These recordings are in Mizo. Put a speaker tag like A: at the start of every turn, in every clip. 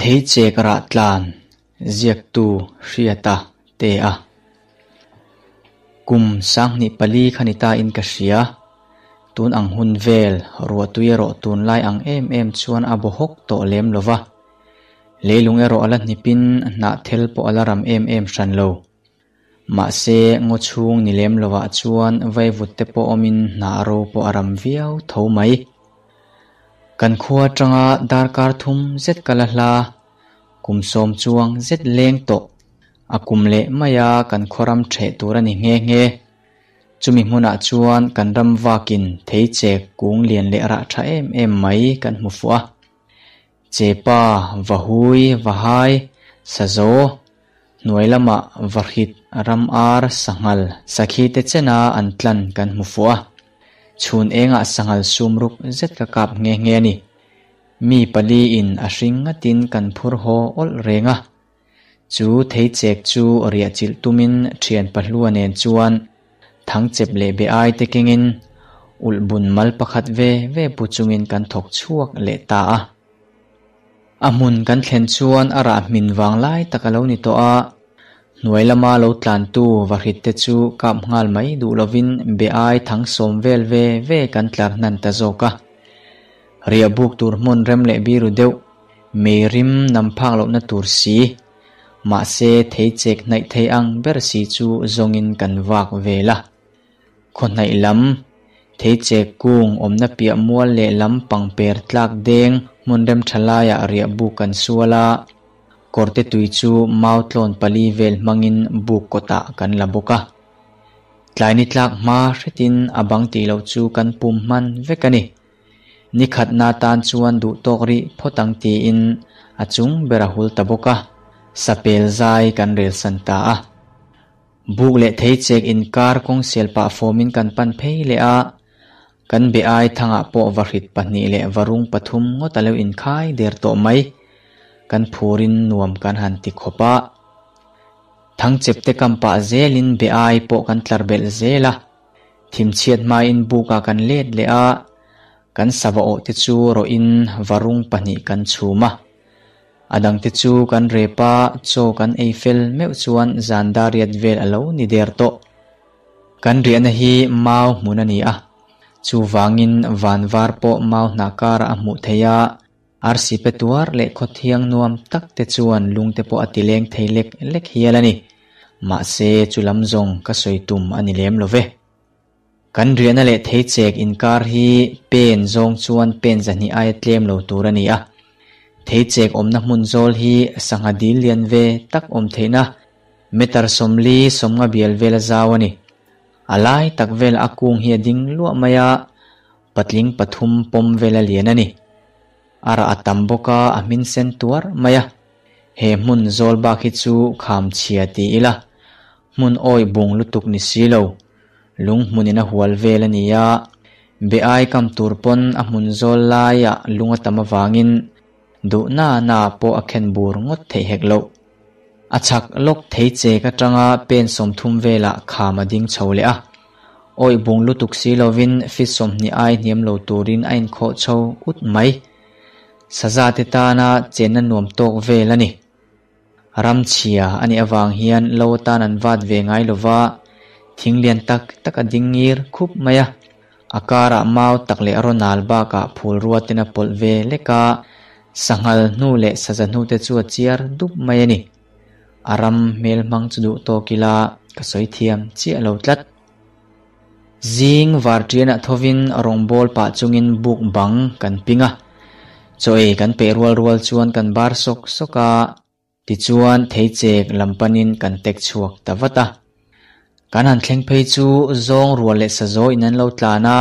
A: Theichek rah tlan ziaktu Hriata te a. Kum 24 kha ni ta in ka hria. Tun ang hun vel ruahtui erawh tunlai ang em em chuan a baw hawk tawh lem lo va. Leilung erawh a la hnipin hnahthel pawh a la ram em em hran lo. Mahse, ngaw chhung ni lem lovah chuan vaivut te pawh awmin hnah ro pawh a ram viau tho mai. Kan khua atanga darkar thum zet ka la hla, kum sawm chuang zet leng tawh a kum leh maia kan khaw ram ṭheh tur a ni nghe nghe. Chumi hmunah chuan kan ram vakin theichek kung lian leh rah ṭha em em mai kan hmu fuh a. Chepa, Vahui, Vahai, Sazaw, hnuai lamah Vahrit, Ram ar, Sanghal, Sakhi te chena an tlan kan hmu fuh a. Chhun engah sanghal sum ruk zet ka kap nghe nghe a ni. Mi pali in a hring ngatin kan phur haw awlh reng a. Chu theichek chu riah chilh tumin thian pahlua nen chuan thangchep leh be ai te kengin ulh bun mal pakhat ve ve pu chungin kan thawk chhuak leh ta a. A hmun kan thlen chuan a rah hmin vang lai tak a lo ni tawh a, hnuai lama lo tlantu vahrit te chu kap nghal mai duh lovin be ai thang sawm vel ve ve kan tlar hnan ta zawk a. Riah buk tur hmun rem leh biru deuh, mei rim nam phak lohna tur si, mahse theichek hnaih thei ang ber si chu zawngin kan vak vel a. Khaw hnaih lam, theichek kung awmna piah mual leh lam pangper tlak deng hmun rem tha laiah riah buk kan sual a, kawrte tui chu mau tlawn pali vel hmangin buk kawtah kan la bawk a. Tlai ni tlak hma hretin a bang tih loh chu kan pum hman vek a ni. Ni khatna tan chuan duh tawk rih phawt ang tiin a chung ber a hul ta bawk a, sapel zai kan relsan ta a. Buk leh theichek inkar kawng sel pah fawmin kan pan phei leh a, kan be ai thangah pawh vahrit pahnih leh varung pathum ngawt a lo inkhai der tawh mai. Kan phurin nuam kan han ti khawp a. Thangchep te kam pah zelin be ai pawh kan tlar belh zel a. Thimchhiat hmain bukah kan let leh a, kan sava awh te chu rawhin varung pahnih kan chhum a. A dangte chu kan rep a, chaw kan ei fel meuh chuan zan dariat vel a lo ni der tawh. Kan riahna hi mau hmun a ni a, chuvangin van var pawh mau hnah karah a hmuh theih a, arsi pe tuar leh khawthiang nuam tak te chuan lungte pawh a ti leng thei lek lek hial a ni. Mahse, chu lam zawng ka sawi tum a ni lem lo ve. Kan riahna leh theichek inkar hi pen zawng chuan pen zahnih aia tlem lo tur a ni a. Theichek awmna hmun zawl hi sangha dil lian ve tak awm theihna meter sawmli sawmnga bial vel a zau a ni. A lai tak velah a kung hi a ding luah mai a, patling pathum pawm vel a lian a ni. A rah a tam bawk a, a hmin sen tuar mai a. He hmun zawl bak hi chu kham chhia ti ila, hmun awih bung lutuk ni si lo. Lung hmunin a hual vel a ni a, be ai kam tur pawn a hmun zawl laiah lung a tam avangin duh na na pawh a khen bur ngawt theih hek loh. A chhak lawk thei chek atanga pen 30 velah kham a ding chho leh a. Awih bung lutuk si lovin feet 20 ai hniam lo turin a inkhawh chho ut mai. Saza te tana chenna nuam tawk vel a ni. Ram chhia a nih avang hian lo atan an vat ve ngai lova, thing lian tak tak a ding ngir khup mai a. A karah mau tak leh rawnal bakah phul ruatin a pawlh ve lek a, sanghal hnu leh saza hnu te chu a chiar dup mai a ni. A ram hmel hmang chu duh tawk ila ka sawi thiam chiah lo tlat. Zing varṭianah thovin rawngbâwl pah chungin buk bang kan ping a. Chaw ei kan peh rual rual chuan kan bar sawk sawk a, tichuan theichek lam panin kan tek chhuak ta vat a. Kan han thleng phei chu zawng rual leh sazaw in an lo tlan a,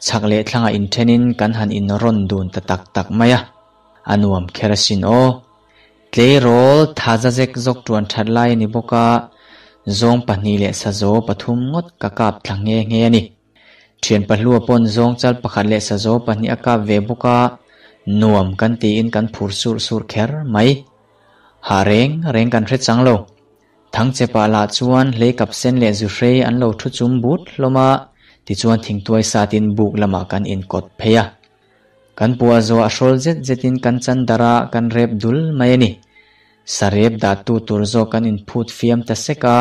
A: chhak leh thlangah inṭhenin kan han inrawn dun ta tak tak mai a. A nuam kher asin aw. Tleirawl thaza zek zawk ṭuan ṭhat lai a ni bawk a, zawng pahnih leh sazaw pathum ngawt ka kap thla nghe nghe a ni. Ṭhian pahlua pawn zawng chal pakhat leh sazaw pahnih a kap ve bawk a, nuam kan tiin kan phur surh surh kher mai. Hah reng reng kan hre chang lo. Thangchepa lah chuan hlei kap sen leh zuhrei an lo thu chum but hlawm a, tichuan thingtuai satin buk lamah kan inkawt phei a. Kan puah zawhah hrawl zet zetin kan chan darh a, kan rep dul mai a ni. Sarep dahtu tur zawk kan inphut fiam ta sek a,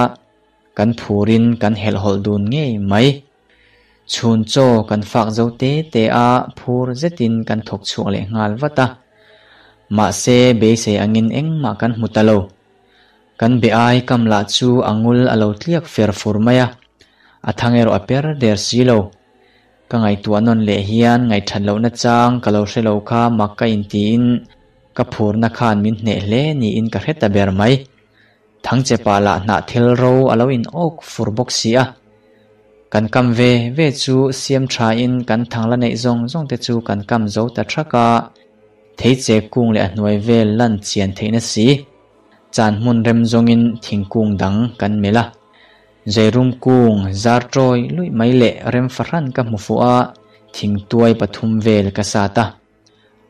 A: kan phurin kan helhhawlh dun ngei mai. Chhun chaw kan fak zo te te a, phur zetin kan thawk chhuak leh nghal vat a. Mahse, beisei angin engmah kan hmu ta lo. Kan be ai kam lah chu a ngul a lo tliak fer fur mai a, a thang erawh a per der si lo. Ka ngaihtuah nawn leh hian ngaihthat lohna chang ka lo hre lo kha mak ka intiin ka phurna khan min hneh hle niin ka hre ta ber mai. Thangchepa lah hnah thil ro a lo in awk fur bawk si a. Kan kam ve ve chu siam thain kan thang la neih zawng zawng te chu kan kam zo ta thak a, theiche kung leh a hnuai vel lan chian theihna si. Chan hmun rem zawngin thingkung dang kan melh a. Zeirum kung zar tawi luih mai leh rem fahran ka hmu fuh a, thingtuai pathum vel ka sat a.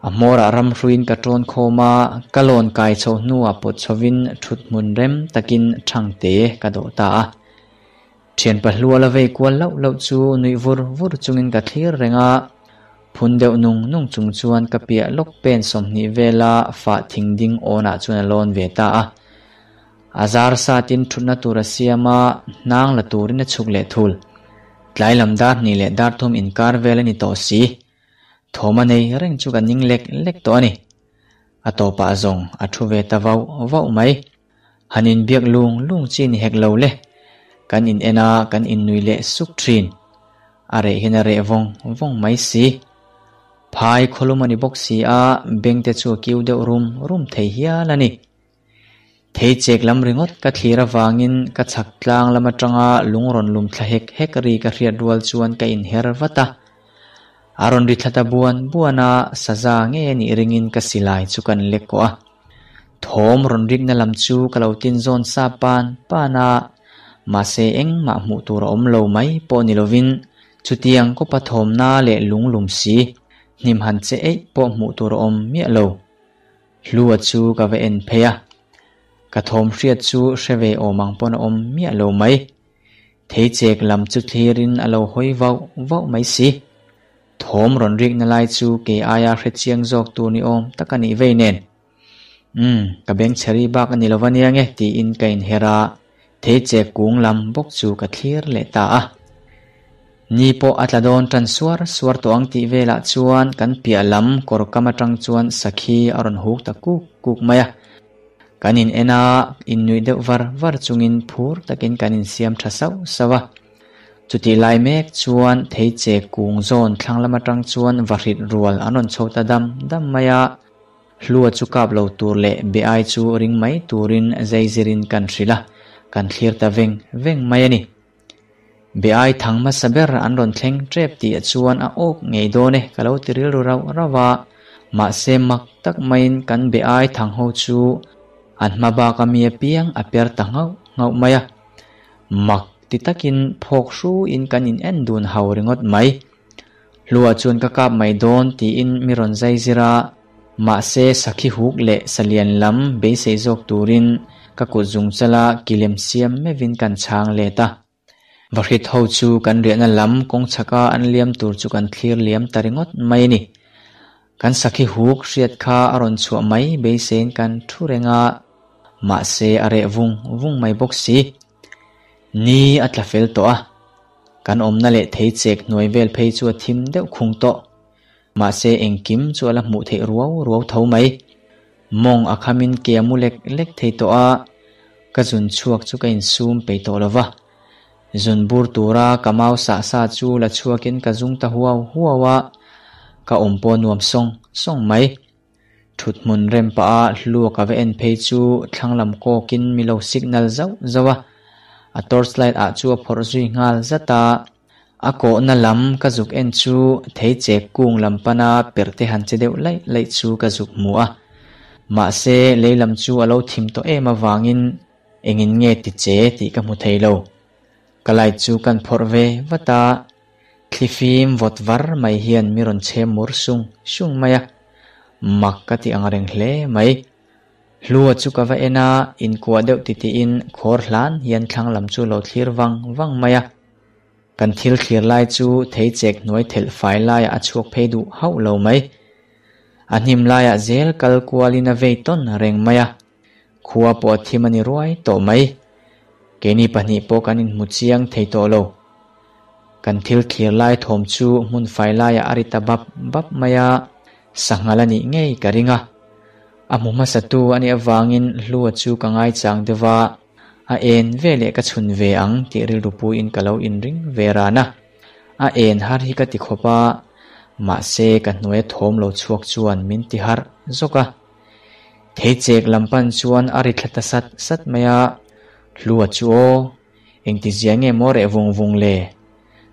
A: A hmawrah ram hruiin ka tawn khawm a, ka lawn kai chho hnuah pawt chhovin thut hmun rem takin thangte ka dawh ta a. Thian pahlua la vei kual loh loh chu nuih vur vur chungin ka thlir reng a, phun deuh nung nung chung chuan ka piah lawk pen 20 vela fah thing ding awnah chuan a lawn ve ta a. A zar satin thutna tur a siam a, hnang la turin a chhuk leh thul. Tlai lam dar hnih leh dar thum inkar vel a ni tawh si. Thawm a nei reng chu ka ning lek lek tawh a ni. A tawpah zawng a thu ve ta vauh vauh mai. Han inbiak lung lung chi ni hek lo le. Kan in en a, kan innui leh suk thin. A reh hian a reh vawng vawng mai si. Phai khawlum a ni bawk si a, beng te chu a kiu deuh rum rum thei hial a ni. Thei chek lam ringawt ka thlir avangin ka chhak tlang lam atanga lung rawn lum thla hek hek ri ka hriat rual chuan ka inher vat a. A rawn ri thla ta buan buan a, saza ngei a nih ringin ka silai chu kan lek kawh a. Thawm rawn rikna lam chu ka lo tin zawn sa pan pan a, mahse engmah hmuh tur a awm lo mai pawh ni lovin chutiang kawpa thawmna leh lung lum si, hnim han che eih pawh hmuh tur a awm miah lo. Hlua chu ka va en phei a, ka thawm hriat chu hre ve awm ang pawn a awm miah lo mai. Theichek lam chu thlirin a lo hawi vauh vauh mai si. Thawm rawn rikna lai chu kei aia hre chiang zawk tur ni awm tak a nih vei nen. Umm, ka beng chhe ri bak a ni lo va nia nge tiin ka inher a, theichek kung lam bawk chu ka thlir leh ta a. Ni pawh a tla dawn tan suar suar tawh ang tih velah chuan kan piah lam kawr kam atang chuan sakhi a rawn huk ta kuk kuk mai a. Kan in en a, innuih deuh var var chungin phur takin kan insiam tha sauh sauh a. Chutih lai mek chuan theiche kung zawn thlang lam atang chuan vahrit rual an rawn chho ta dam dam mai a. Hlua chu kap lo tur leh be ai chu ring mai turin zeizirin kan hrilh a, kan thlir ta veng veng mai a ni. Be ai thang hmasa ber an rawn thleng tep tih ah chuan a awk ngei dawn e ka lo ti rilru rauh rauh a, mahse mak tak maiin kan be ai thang ho chu an hma bak a mi apiang a per ta nghauh nghauh mai a, mak ti takin phawk hru in kan in en dun hau ringawt mai. Hlua chuan ka kap mai dawn tiin mi rawn zai zir a, mahse sakhi huk leh salian lam beisei zawk turin ka kut zung chala kilem siam meuhin kan chhang let a. Vahrit ho chu kan riahna lam kawng chhaka an liam tur chu kan thlir liam ta ringawt mai a ni. Kan sakhi huk hriat kha a rawn chhuah mai beiseiin kan thu reng a, mahse a reh vung vung mai bawk si. Ni a tla fel tawh a, kan awmna leh thei chek hnuai vel phei chu a thim deuh khung tawh. Mahse engkim chu a la hmuh theih ruau ruau tho mai. Mawng a khamin ke a mu lek lek thei tawh a, ka zun chhuak chu ka insum peih tawh lo va. Zun bur tura ka mau sah sa chu la chhuakin ka zung ta huau huau a, ka awm pawh nuam sawng sawng mai. Thut hmun rem pah a hluak a va en phei chu thlang lam kawkin mi lo signal zauh zauh a, a torch light ah chu a phawrh zui nghal zat a. A kawhna lam ka zuk en chu theichek kung lam pana perhte han che deuh laih laih chu ka zuk hmu a. Mahse, lei lam chu a lo thim tawh em avangin engin nge ti che tih ka hmu thei lo. Ka light chu kan phawrh ve vat a, thlifim vawt var mai hian mi rawn chhem mur sung sung mai a. Mak ka ti ang reng hle mai. Hlua chu ka va en a, inkuah deuh titiin khawr hlan hian thlang lam chu lo thlir vang vang mai a. Kan thil thlir lai chu theichek hnuai thelh fai laiah a chhuak phei duh hauh lo mai. A hnim laiah zel kal kualin a vei tawn reng mai a, khua pawh a thim a ni ruai tawh mai. Keini pahnih pawh kan inhmu chiang thei tawh lo. Kan thil thlir lai thawm chu hmun fai laiah a ri ta bap bap mai a, sanghal a nih ngei ka ring a. A hmu hmasatu a nih avangin Hlua chu ka ngaichang deuh a, a en veleh ka chhun ve ang tih rilru puiin ka lo inring ve ran a. A en har hi ka ti khawp a, mahse ka hnuaia thawm lo chhuak chuan min ti harh zawk a. Theichek lam pan chuan a ri thla ta sat sat mai a, Hlua chu aw, engtizia nge maw reh vung vung le?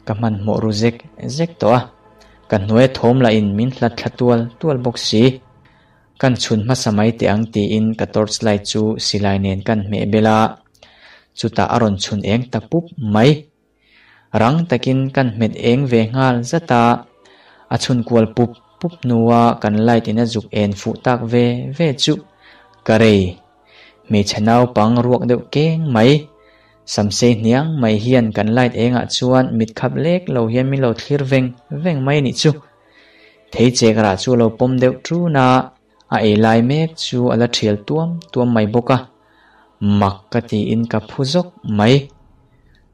A: Ka hmanhmawh ru zek zek tawh a, ka hnuaia thawm lahin min hlat thla tual tual bawk si. Kan chhun hmasa mai teh ang tiin ka torch light chu silai nen kan hmeh bel a, chutah a rawn chhun eng ta pup mai. Rang takin kan hmet eng ve nghal zat a, a chhun kual pup pup hnua kan light in a zuk en fuh tak ve ve chu ka rei. Hmeichhe naupang ruak deuh keng mai, samsei hniang mai hian kan light engah chuan mit khap lek lo hian min lo thlir veng veng mai a nih chu. Thei chek rah chu a lo pawm deuh ṭun a, a ei lai mek chu a la ṭhial tuam tuam mai bawk a, mak ka tiin ka phu zawk mai.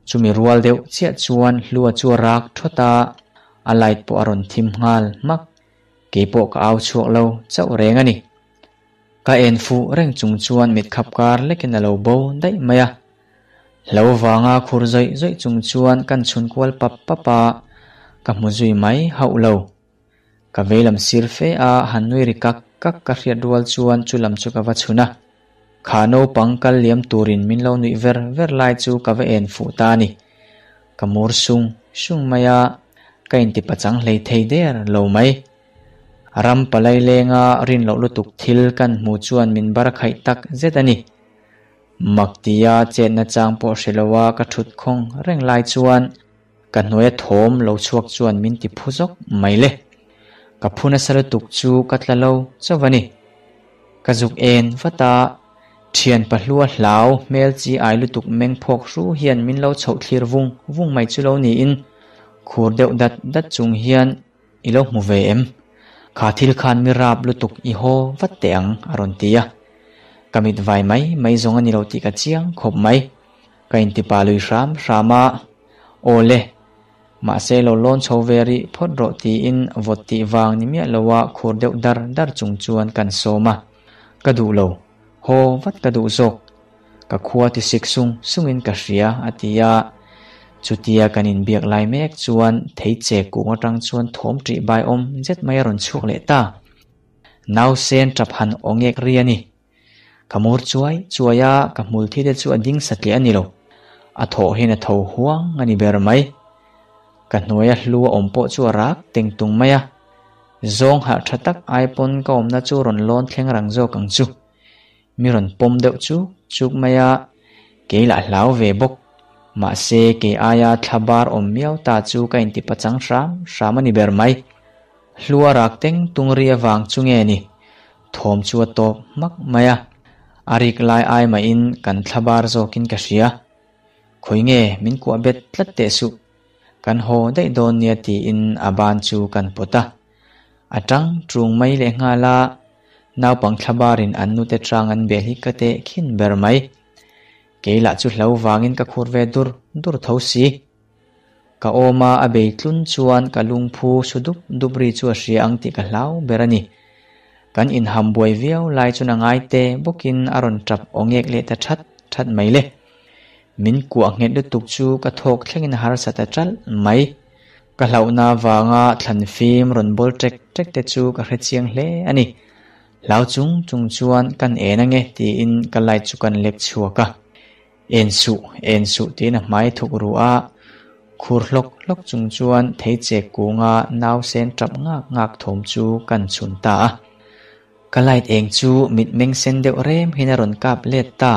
A: Chumi rual deuh chiah chuan Hlua chu a rak ṭhawt a, a light pawh a rawn thim nghal hmak. Keipawh ka au chhuak lo chauh reng a ni. Ka en fuh reng chung chuan mit khap kar lekin a lo bo daih mai a. Hlo vanga khur zawih zawih chung chuan kan chhun kual pap pap a, ka hmu zui mai hauh lo. Ka veilam sir fe a, han nui ri kak kak ka hriat rual chuan chu lam chu ka va chhun a. Kha naupang kal liam turin min lo nuih ver ver lai chu ka va en fuh ta a ni. Ka mur sung sung mai a, ka inti pachang hlei thei der lo mai. Ram palai lenga rin loh lutuk thil kan hmu chuan min bar khaih tak zet a ni. Mak tia chetna chang pawh hre loa ka thut khawng reng lai chuan ka hnuaia thawm lo chhuak chuan min ti phu zawk mai le. Ka phu nasa lutuk chu ka tla lo chauh a ni. Ka zuk en vat a, thian pahlua hlau hmel chi ai lutuk meng phawk hru hian min lo chhoh thlir vung vung mai chu lo niin khur deuh dat dat chung hian I lo hmu ve em? Kha thil khan mi rap lutuk i haw vat teh ang, a rawn ti a. Ka mit vai mai mai zawng a ni lo tih ka chiang khawp mai. Ka intipa lui hram hram a, Aw le, mahse lo lawn chho ve rih phawt rawh tiin vawt tih vang ni miah loa khur deuh dar dar chung chuan kan sawm a. Ka duh lo, haw vat ka duh zawk. Ka khua ti sik sung sungin ka hria, a ti a. Chutia kan inbiak lai mek chuan theiche kung atang chuan thawm ṭih bai awm zet mai a rawn chhuak leh ta. Nausen ṭap han aw ngek ri a ni. Ka mur chuai chuai a, ka hmul thi te chu a ding satliah a ni lo. A thawh hian a tho huang a ni ber mai. Ka hnuaia hlu a awm pawh chu a rak teng tung mai a. Zawng harh ṭha tak ai pawn ka awmna chu rawn lawn thleng rang zawk ang chu. Mi rawn pawm deuh chuk chuk mai a, kei lah hlau ve bawk. Mahse, kei aia thla bar awm miau ta chu ka inti pachang hram hram a ni ber mai. Hlua rak teng tung ri avang chu nge ni? Thawm chu a tawp hmak mai a, a rik lai ai mahin kan thla bar zawkin ka hria. Khawi nge min kuah bet tlat teh suh, kan haw daih dawn nia tiin a ban chu kan pawt a. A tang ṭung mai lehnghal a, naupang thlabarin an nute ṭang an bel hi ka teh khin ber mai. Kei lah chu hlo vangin ka khur ve dur dur tho si. Ka awma a bei tlun chuan ka lungphu su dup dup ri chu a hria ang tih ka hlau ber a ni. Kan inham buai viau lai chuan a ngai te bawkin a rawn ṭap aw ngek leh ta ṭhat ṭhat mai le. Min kuah nghet lutuk chu ka thawk thlengin a harsa ta ṭalh mai. Ka hlauhna avanga thlan fim rawn bawl ṭek ṭek te chu ka hre chiang hle a ni. Hlau chung chung chuan kan en ange tiin ka light chu kan lek chhuak a. En suh, en suh tiin a hmai thuk ru a. Khur hlawk hlawk chung chuan theichek kunga nausen ṭap ngak ngak thawm chu kan chhun ta a. Ka light eng chu mitmeng sen deuh rem hian a rawn kap let ta.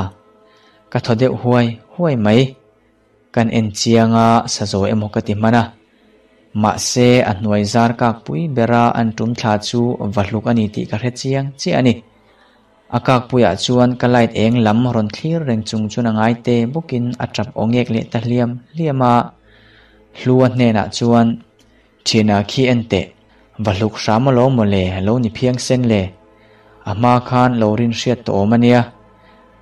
A: Ka thaw deuh huai huai mai. Kan en chiang a, sa zo emaw ka ti hman a. Mahse, a hnuai zar kak pui bera an tum thla chu va hluk a ni tih ka hre chiang chiah a ni. A kak puiah chuan ka light eng lam rawn thlir reng chung chuan a ngai te bawkin a tap aw ngek leh ta hliam hliam a. Hlua hnenah chuan, Thiana khi en teh, Vahluk hram alawm mawle, lo ni phiangsen le. A hma khan lo rin hriat tawh awm a nia.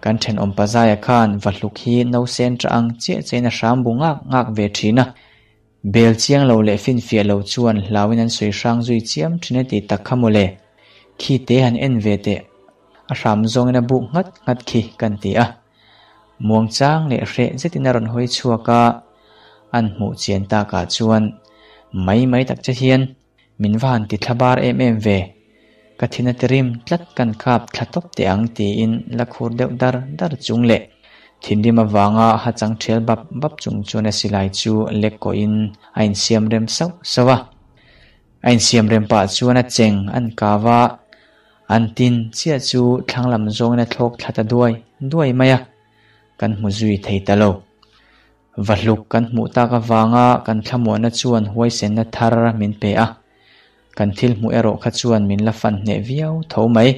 A: Kan thenawm Pazaia khan Vahluk hi nausen tah ang chiah chiahin a hram bu ngak ngak ve thin a. Bel chiang lo leh finfiah lo chuan hlauin an sawi hrang zui chiam thin a tih tak kha mawle. Khi te han en ve teh. A hram zawngin a buk nghat nghat khi kan ti a. Muangchang leh hreh zetin a rawn hawi chhuak a, an hmuh chian takah chuan mai mai tak che hian min va han ti thla bar em em ve. Ka thin a ti rim tlat kan kap thla tawp teh ang tiin la khur deuh dar dar chung leh thinrim avanga ha chang thial bap bap chung chuan a silai chu lek kawhin a insiam rem sauh sauh a. A insiam rem pah chuan a cheng an kau a, An tin chiah chu thlang lam zawngin a thlawk thla ta duai duai mai a, kan hmu zui thei ta lo. Vahluk kan hmuh tak avanga kan thlamuahna chuan huaisenna thar min pe a, kan thil hmuh erawh kha chuan min la fan hneh viau tho mai.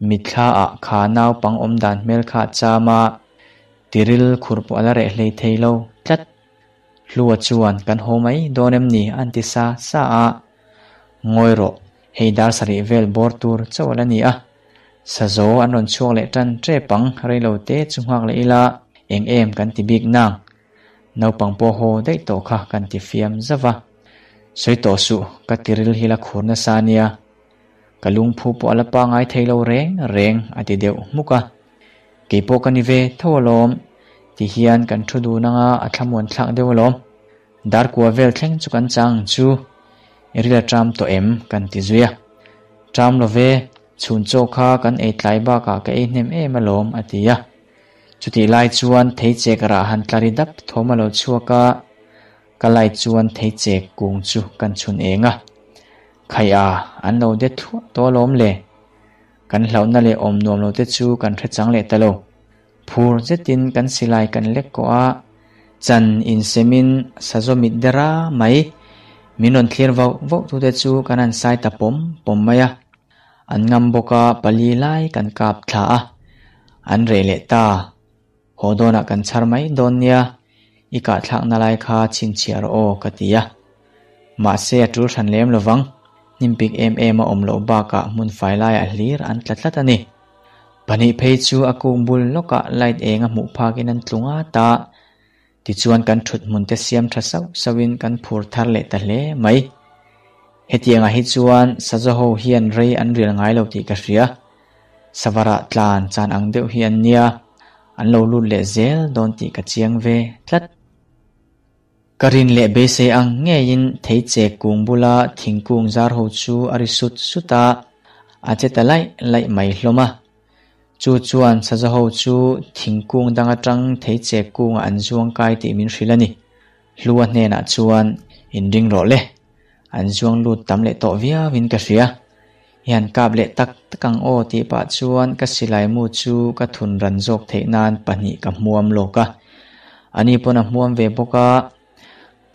A: Mitthla ah kha naupang awm dan hmel kha a cham a, tiril khur pawh a la reh hlei thei lo tlat. Hlua chuan kan haw mai dawn em ni an ti sa sa a, Ngawi rawh, hei dar sarih vel bawr tur chauh a la ni a. Sazo an rawn chhuak leh tan tep ang, reilo te chu nghak leh ila, eng em kan ti bik nang. Naupang pawh haw daih tawh kha kan ti fiam zauh va. Sawi tawh suh, ka tiril hi la khur nasa nia. Ka lungphu pawh a la pangai thei lo reng reng a ti deuh hmuk a. Kei pawh ka ni ve tho alawm, ti hian kan thu dun anga a thlamuan thlak deuh alawm. Darkua vel thleng chu kan chang ang chu, i ril a ṭam tawh em? kan ti zui a. Ṭam lo ve, chhun chaw kha kan ei tlai bakah ka ei hnem em alawm, a ti a. Chutih lai chuan theichek rah han tla ri dap thawm a lo chhuak a, ka light chuan theichek kung chu kan chhun eng a. Khaih a, an lo de thluah tawh alawm le. Kan hlauhna leh awm nuam lo te chu kan hre chang leh ta lo. Phur zetin kan silai kan lek kawh a, chan insemin sazaw mit dera mai min rawn thlir vauh vauh tute chu kan han sai ta pawm pawm mai a. An ngam bawk a, pali lai kan kap thla a, an reh leh ta. Haw dawnah kan chhar mai dawn nia, i kahthlakna lai kha chhinchhiah rawh aw ka ti a. Mahse a tul hran lem lovang, hnimpik em em a awm loh bakah hmun fai laiah hlir an tla tlat a ni. Pahnih phei chu a kung bul lawkah light eng a hmuh phakin an tlu ngat a, tichuan kan thut hmun te siam tha sauh sauhin kan phur thar leh ta hle mai. Hetiangah hi chuan Sazaw ho hian rei an rial ngai lo tih ka hria. Savarah tlan chan ang deuh hi an nia, an lo lut leh zel dawn tih ka chiang ve tlat. Ka rin leh beisei ang ngeiin theichek kung bula thingkung zar ho chu a ri sut sut a, a che ta laih laih mai hlawm a. Chu chuan saza ho chu thingkung dang atang theichek kungah an zuang kai tih min hrilh a ni. Hlua hnenah chuan inring rawh le, an zuang lut tam leh tawh viauin ka hria. I han kap leh tak tak ang aw tih pah chuan ka silai mu chu ka thun ran zawk theih nan pahnih ka hmuam lawk a. Ani pawn a hmuam ve bawk a,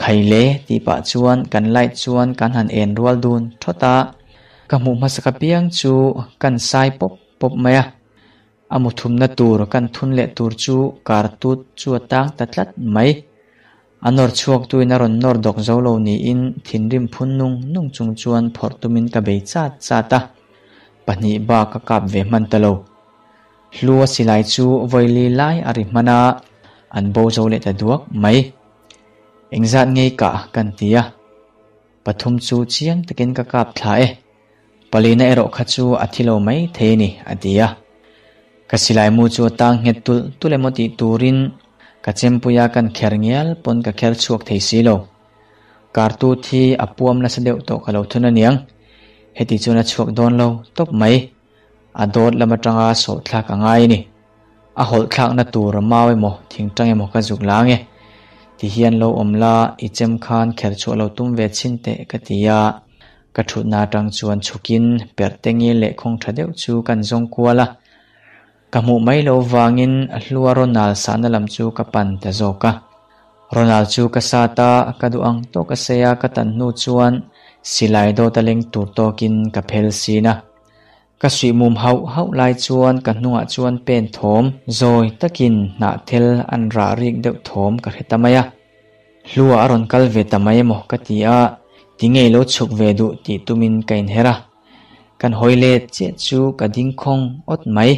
A: Khai le tih pah chuan kan light chuan kan han en rual dun thawt a, ka hmuh hmasak apiang chu kan sai pawp pawp mai a. A mu thumna tur kan thun leh tur chu kartut chu a tang ta tlat mai. A nawr chhuak tuin a rawn nawr dawk zo lo niin thinrim phun nung nung chung chuan phawrh tumin ka bei chat chat a, pahnih bak ka kap ve hman ta lo. Hlua silai chu vawili lai a ri hman a, an bo zo leh ta duak mai. Engzat ngei kah kan ti a, pathum chu chiang takin ka kap thla e. Palina erawh kha chu a thi lo mai thei a ni, a ti a. Ka silai mu chu a tang nghet tulh tulh emaw tih turin ka chempuia kan kher ngial pawn ka kher chhuak thei si lo. Kartu thi a puam nasa deuh tawh ka lo thun aniang. Heti chuan a chhuak dawn lo tawp mai. A dawt lam atanga sawhthlak a ngai a ni. A hawlh thlakna tur mau emaw thingtang emaw ka zuk la ange. Ti hian lo awm la, i chem khan kher chhuah lo tum ve chhin teh ka ti a. Ka thutna atang chuan chhukin perh te ngil leh khawng tha deuh chu kan zawng kual a. Ka hmuh mai loh vangin Hlua Ronald sahna lam chu ka pan ta zawk a. Ronald chu ka sat a, ka duh ang tawk a sei a, ka tan hnu chuan silai dawt a leng tur tawkin ka phel sin a. Ka suih mum hauh hauh lai chuan ka hnungah chuan pen thawm zawi takin hnahthel an rah rik deuh thawm ka hre ta mai a. Hlua a rawn kal ve ta mai emaw ka ti a. Tinge i lo chhuk ve duh tih tumin ka inher a, kan hawi let chiah chu ka ding khawng awt mai.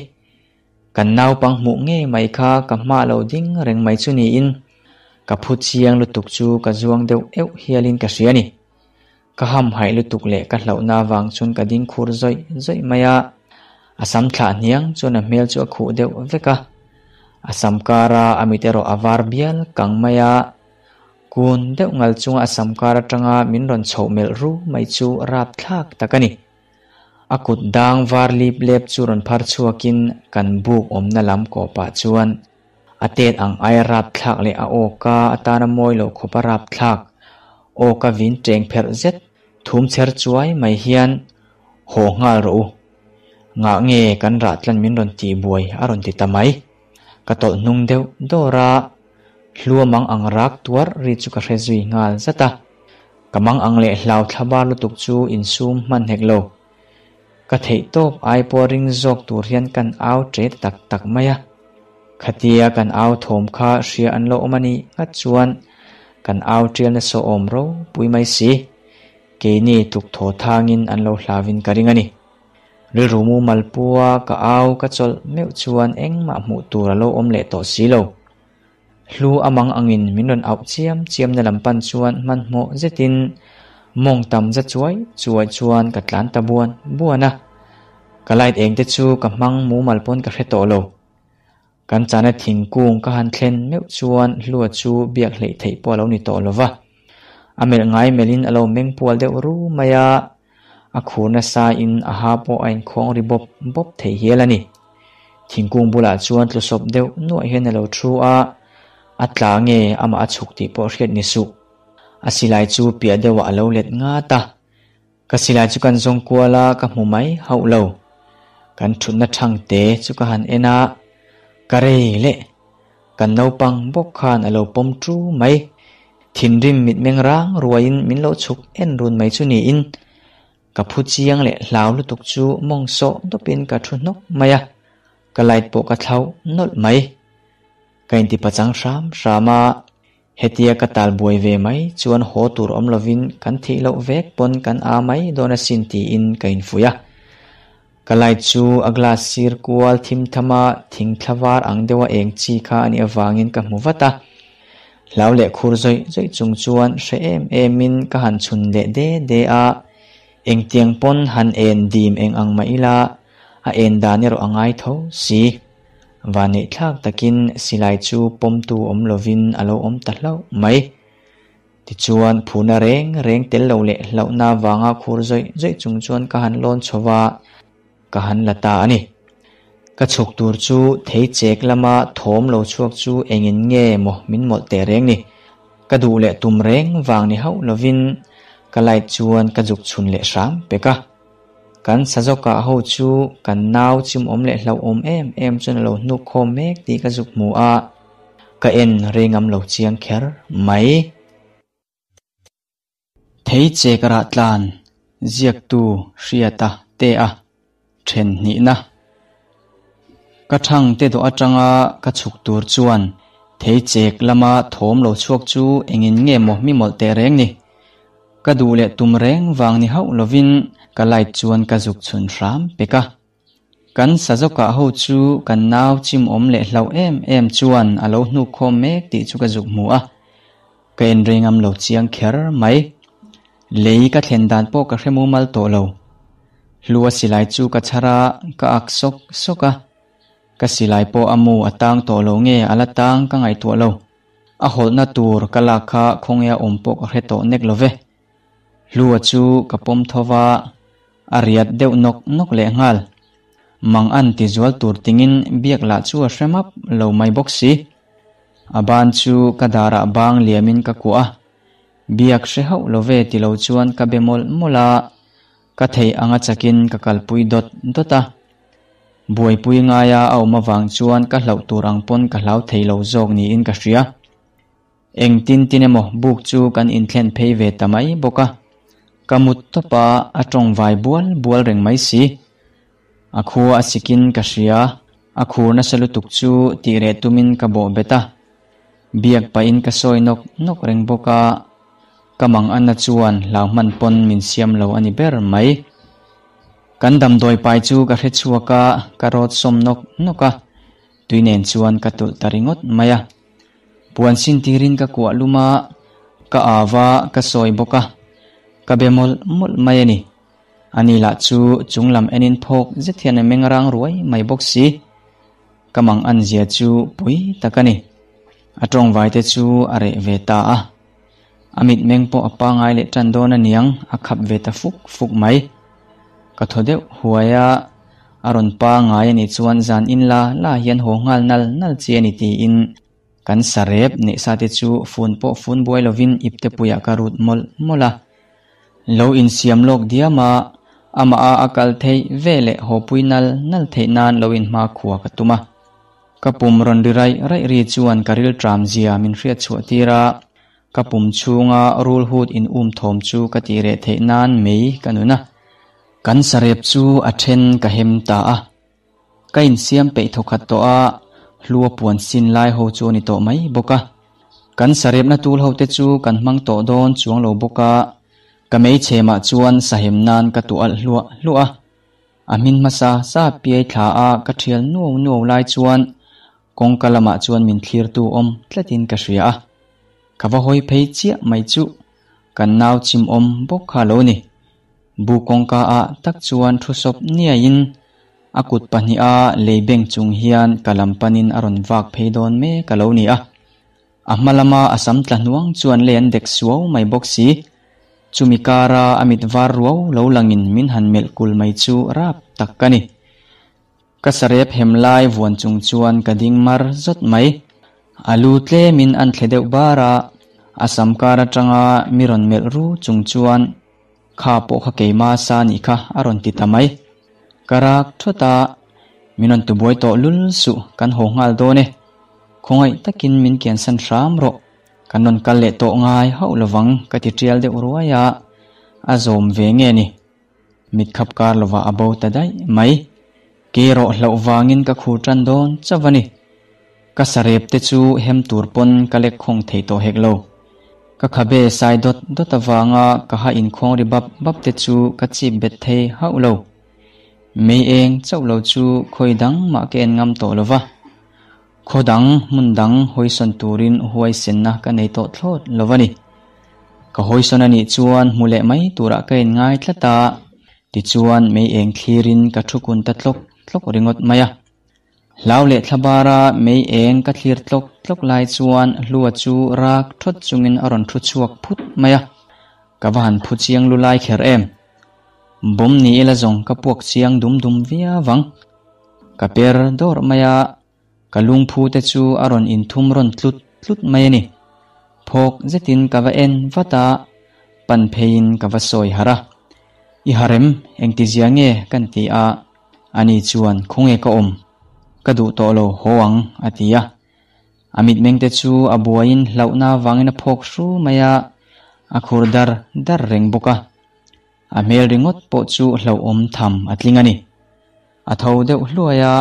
A: Kan naupang hmuh ngei mai kha ka hmah lo ding reng mai chu niin ka phu chiang lutuk chu ka zuang deuh euh hialin ka hria a ni. Ka hamhaih lutuk leh ka hlauhna avang chuan ka ding khur zawih zawih mai a, a sam thlah hniang chuan a hmel chu a khuh deuh vek a, a sam kara a mit erawh a var bial kang mai a, kun deuh ngal chunga a sam kar atanga min rawn chhoh melh ru mai chu rapthlak tak a ni. A kut dang var lip lep chu rawn phar chhuakin kan buk awmna lam kawpah chuan A tet ang ai rapthlak leh a awka atana mawi lo khawp a rapthlak. Awka vin teng pherh zet thum chher chuai mai hian haw nghal rawh u. Ngah nge kan rah tlan min rawn tih buai a rawn ti ta mai. Ka tawlh hnung deuh dawr a, hluamang ang rak tuar ri chu ka hre zui nghal zat a. Ka mang ang leh hlau thlabar lutuk chu insum hman hek lo. Ka theih tawp ai pawh ring zawk tur hian kan au ṭe ta tak tak mai a. Khatia kan au thawm kha hria an lo awm a nih nghat chuan kan au ṭial nasa awm ropui mai si. Keini tluk thaw thangin an lo hlauin ka ring a ni. Rilru mumal pua ka au ka chawlh meuh chuan engmah hmuh tur a lo awm leh tawh si lo. Hlu a mang angin min rawn auh chiam chiamna lam pan chuan hmanhmawh zetin mawng tam za chuai chuai chuan ka tlan ta buan buan a. Ka light eng te chu ka hmang mumal pawn ka hre tawh lo. Kan chana thingkung ka han thlen meuh chuan Hlua chu biak hleih theih pawh a lo ni tawh lo va. A melh ngai melhin a lo meng pual deuh ru mai a, a khur nasa in a ha pawh a inkhawng ri bawp bawp thei hial a ni. Thingkung bulah chuan tlusawp deuh nuaih hian a lo thu a, a tla nge amah a chhuk tih pawh hriat ni suh. A silai chu piah deuhah a lo let ngat a, ka silai chu kan zawng kual a ka hmu mai hauh lo. Kan thutna thang te chu ka han en a, ka rei leh. Kan naupang bawk khan a lo pawm chu mai. Thinrim mitmeng rang ruaiin min lo chhuk en run mai chu niin ka phu chiang leh hlau lutuk chu mawng sawh dawpin ka thu hnawk mai a, ka light pawh ka thlauh nawlh mai. Ka inti pachang hram hram a, hetia ka tal buai ve mai chuan haw tur awm lovin kan thih loh vek pawn kan a mai dawn asin tiin ka infuih a. Ka light chu a glass sir kual thim tham a, thing thla var ang deuha eng chi kha a nih avangin ka hmu vat a. Hlau leh khur zawih zawih chung chuan hre em emin ka han chhun leh de de a, engtiang pawn han en dim eng ang mah ila a en dan erawh a ngai tho si. Vanneih thlak takin silai chu pawmtu awm lovin a lo awm ta hlauh mai. Tichuan, phuna reng reng tel lo leh hlauhna vanga khur zawih zawih chung chuan ka han lawn chho va, ka han la ta a ni. Ka chhuk tur chu thei chek lama thawm lo chhuak chu engin nge maw min mawlh teh reng ni. Ka duh leh tum reng vang ni hauh lovin ka light chuan ka zuk chhun leh hram pek a. Kan sazawkah ho chu kan nau chimawm leh hlauhawm em em chuan a lo hnuk khawm mek tih ka zuk hmu a. Ka en rei ngam lo chiang kher mai. Thei che ka rah tlan, ziaktu Hriata te a then hnihna. Ka thang te dawh atanga ka chhuk tur chuan thei chek lama thawm lo chhuak chu engin nge maw mi mawlh teh reng ni. Ka duh leh tum reng vang ni hauh lovin ka light chuan ka zuk chhun hram pek a. Kan sazawkah ho chu kan nau chimawm leh hlauh em em chuan a lo hnuk khawm mek tih chu ka zuk hmu a, ka en rei ngam lo chiang kher mai. Lei ka thlen dan pawh ka hre mumal tawh lo. Hlua silai chu ka chhar a, ka ak sawk sawk a. Ka silai pawh a mu a tang tawh lo nge a la tang ka ngaihtuah lo. A hawlhna tur ka lak kha khawnge a awm pawh ka hre tawh nek lo ve. Hlua chu ka pawm tho va, a riat deuh nawk nawk leh nghal. Mang an ti zual tur tingin biak lah chu a hre map lo mai bawk si. A ban chu ka darah bang liamin ka kuah a, biak hre hauh lo ve ti lo chuan ka be mawlh mawlh a, ka theih anga chakin ka kalpui dawt dawt a. Buaipui ngaia a awm avang chuan ka hlauh tur ang pawn ka hlau thei lo zawk niin ka hria. Engtin tin emaw buk chu kan inthlen phei ve ta mai bawk a, ka mut tawp a, a tawng vai bual bual reng mai si. A khua a sikin ka hria, a khur nasa lutuk chu tih reh tumin ka bawh bet a. Biak pahin ka sawi nawk nawk reng bawk a. Ka manganna chuan hlau hman pawn min siam lo a ni ber mai. Kan damdawi pai chu ka hre chhuak a, ka rawt sawm nawk nawk a, tui nen chuan ka tulh ta ringawt mai a. Puan sin tirin ka kuah lum a, ka au a, ka sawi bawk a, ka be mawlh mawlh mai a ni. Ani lah chu chunglam enin phawk zet hian a meng rang ruai mai bawk si. Ka mang an zia chu pui tak a ni. A tawngvai te chu a reh ve ta a. A mitmeng pawh a pangai leh tan dawn aniang a khap ve ta fuk fuk mai. Ka thaw deuh huai a, a rawn pangai anih chuan zan in la la hian haw nghal nal nal chi a ni tiin kan sarep neih sa te chu fun pawh fun buai lovin ipte puiah ka rut mawlh mawlh a. Lo insiam lawk diam a, amah a a kal theih ve leh hawpui nal nal theih nan lo inhma khua ka tum a. Ka pum rawn ri raih raih ri chuan ka rilṭam zia min hriat chhuah tir a, ka pum chhunga rul hut in um thawm chu ka tih reh theih nan mei ka nun a. Kan sarep chu a then ka hem ta a. Ka insiam peih thawkhat tawh a, hlua puan sin lai ho chu a ni tawh mai bawk a. Kan sarepna tul ho te chu kan hmang tawh dawn chuang lo bawk a, ka meichhemah chuan sahem nan ka tuah alh hluah hluah a. A hmin hmasa sa piai thla a ka thial nuau nuau lai chuan kawngka lamah chuan min thlirtu awm tlatin ka hria a. Ka va hawi phei chiah mai chuh, kan nau chim awm bawk kha lo ni. Bu kawngka ah tak chuan thu sawp niaiin a kut pahniha lei beng chung hian ka lam panin a rawn vak phei dawn mek a lo ni a. A hma lama a sam tla hnuang chuan lei an dek suau mai bawk si. Chumi kara a mit var ruau lo langin min han melh kul mai chu rap tak ka ni. Ka sarep hem lai vuan chung chuan ka ding mar zawt mai. A lu tlemin an thle deuh bar a, a sam kar atanga mi rawn melh ru chung chuan Kha pawh kha keima sa nih kha a rawn ti ta mai. Ka rak thawt a, min rawn tubuai tawh lul suh, kan haw nghal dawn e. Khawngaih takin min kiansan hram rawh, kan rawn kal leh tawh ngai hauh lovang ka ti tial deuh ruai a, a zawm ve nge ni. Mit khap kar lovah a bo ta daih mai. Kei erawh hlauh vangin ka khur tan dawn chauh a ni. Ka sarep te chu hem tur pawn ka lek khawng thei tawh hek lo. Ka khabe sai dawt dawt avanga ka ha inkhawng ri bap bap te chu ka chip bet thei hauh lo. Mei eng chauh lo chu khawi dang mah ka en ngam tawh lo va. Khaw dang, hmun dang hawisawn turin huaisenna ka nei tawh thlawt lo a ni. Ka hawisawn a nih chuan hmu leh mai turah ka inngai tlat a, tichuan mei eng thlirin ka thu kun ta tlawk tlawk ringawt mai a. Hlau leh thlabara mei eng ka thlir tlawk tlawk lai chuan Hlua chu rak thawt chungin a rawn thu chhuak phut mai a, ka va han phu chiang lu lai kher em. Bawm ni ila zawng ka puak chiang dum dum viau ang. Ka per dawrh mai a, ka lungphu te chu a rawn inthum rawn tlut tlut mai a ni. Phawk zetin ka va en vat a, pan pheiin ka va sawi harh a. I harem, engtizia nge kan ti a, ani chuan khawnge ka awm? Ka duh tawh lo haw ang, a ti a. A mitmeng te chu a buaiin hlauhna avangin a phawk hru mai a, a khur dar dar reng bawk a. A hmel ringawt pawh chu hlauhawm tham a tling a ni. A tho deuh hluai a,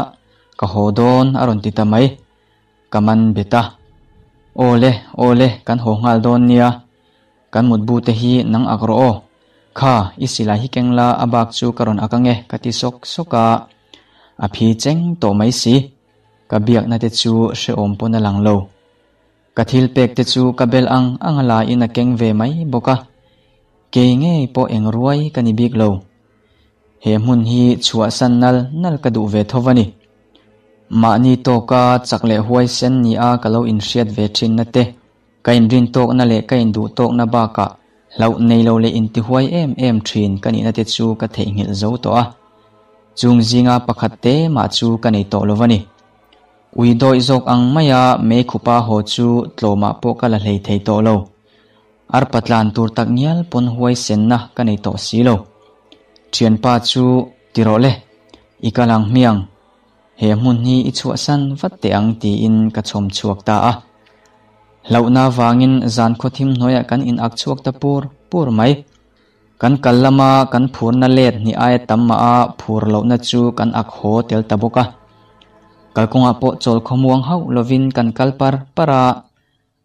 A: Ka haw dawn a rawn ti ta mai. Ka man bet a. Aw le, aw le, kan haw nghal dawn nia. Kan mutbu te hi nang ak rawh aw. Kha, i silai hi keng la, a bak chu ka rawn ak ange ka ti sawk sawk a. A phi cheng tawh mai si. Ka biakna te chu hrehawm pawn a lang lo. Ka thil pek te chu ka bel ang ang a laiin a keng ve mai bawk a, kei ngei pawh eng ruai ka ni bik lo. He hmun hi chhuahsan nal nal ka duh ve tho a ni. Mahni tawka chak leh huaisen ni a ka lo inhriat ve thinna te, ka inrin tawkna leh ka induh tawkna bakah hlauh nei lo leh intihuai em em thin ka nihna te chu ka theihnghilh zo tawh a. Chung zinga pakhat te mah chu ka nei tawh lo a ni. Ui dawih zawk ang maia mei khupa haw chu tlawmah pawh ka la hlei thei tawh lo. Arpa tlan tur tak ngial pawn huaisenna ka nei tawh si lo. Thianpa chu ti rawh le, i kal ang hmiang. He hmun hi i chhuahsan vat teh ang tiin ka chhawm chhuak ta a. Hlauhna vangin zan khawthim hnuaiah kan in ak chhuak ta pur pur mai. Kan kal lama kan phurna let hnih aia tam mah a phur lohna chu kan ak haw tel ta bawk a. Kalkawngah pawh chawl khawmuang hauh lovin kan kal par par a.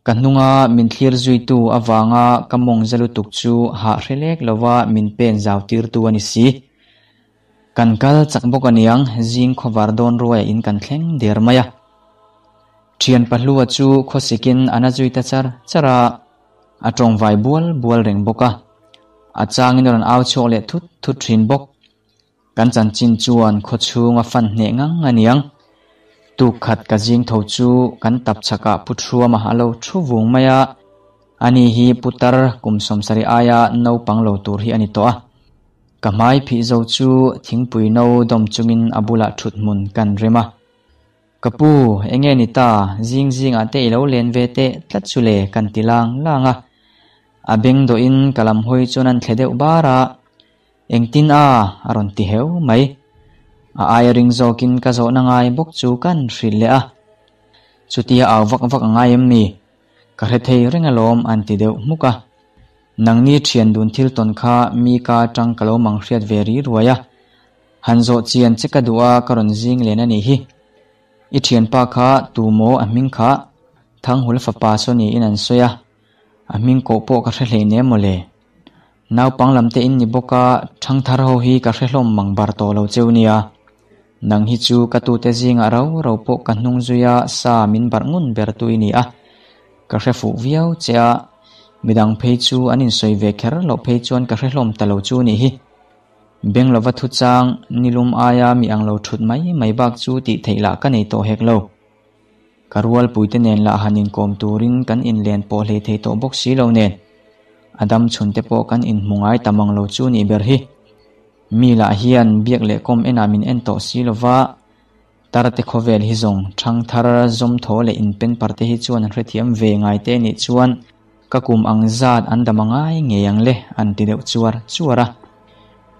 A: Ka hnunga min thlir zuitu avanga ka mawng za lutuk chu hah hre lek lova min pen zau tirtu a ni si. Kan kal chak bawk aniang, zing khawvar dawn ruaiah in kan thleng der mai a. Thian Pahlua chu khawsikin a na zui ta char char a, a tawngvai bual bual reng bawk a. A changin a rawn au chhuak leh thut thut thin bawk. Kan chanchin chuan khawchhung a fan hneh ngang aniang. Tuk khat ka zing tho chu kan tap chhakah Pu Thuama a lo thu vung mai a, ani hi putar kum sawmsarih aia naupang lo tur hi a ni tawh a. Ka hmai phih zo chu thingpui no dawm chungin a bulah thut hmun kan rem a. Ka pu, enge ni ta, zing zingah te i lo len ve teh tlat chu le kan ti lang lang a. A beng dawhin ka lam hawi chuan an thle deuh bar a, Engtin a? a rawn ti heu mai. A aia ring zawkin ka zawhna ngai bawk chu kan hrilh leh a. Chutia au vak vak a ngai em ni? Ka hre thei reng alawm an ti deuh hmuk a. Nangni thian dun thil tawn kha mi ka atang ka lo mang hriat ve ri ruai a. Han zawh chian che ka duh a ka rawn zing len a nih hi. I thianpa kha tu maw a hming kha? Thanghul fapa saw niin an sawi a. A hming kawh pawh ka hre hleinem mawle. Naupang lam te in ni bawk a, ṭhangthar ho hi ka hre hlawm mang bar tawh lo cheu nia. Nang hi chu ka tute zingah rau rau pawh ka hnung zui a, sa min barh ngun ber tu i ni a. Ka hre fuh viau che a, midang phei chu an insawi ve kher loh phei chuan ka hre hlawm ta lo chu nih hi. Beng lova thuchang, nilum aia mi ang lo ṭhut mai mai bak chu tih theih lah ka nei tawh hek lo. Ka rualpuite nen lah han inkawm turin kan inlen pawh hlei thei tawh bawk si lo nen, a dam chhunte pawh kan inhmu ngai ta mang lo chu nih ber hi. Mi lah hian biak leh kawm enah min en tawh si lo va, tarte khawvel hi zawng ṭhangthar zawmthaw leh inpenparte hi chuan an hrethiam ve ngai te nih chuan ka kum ang zat an dam a ngai ngei ang le an ti deuh chuar chuar a.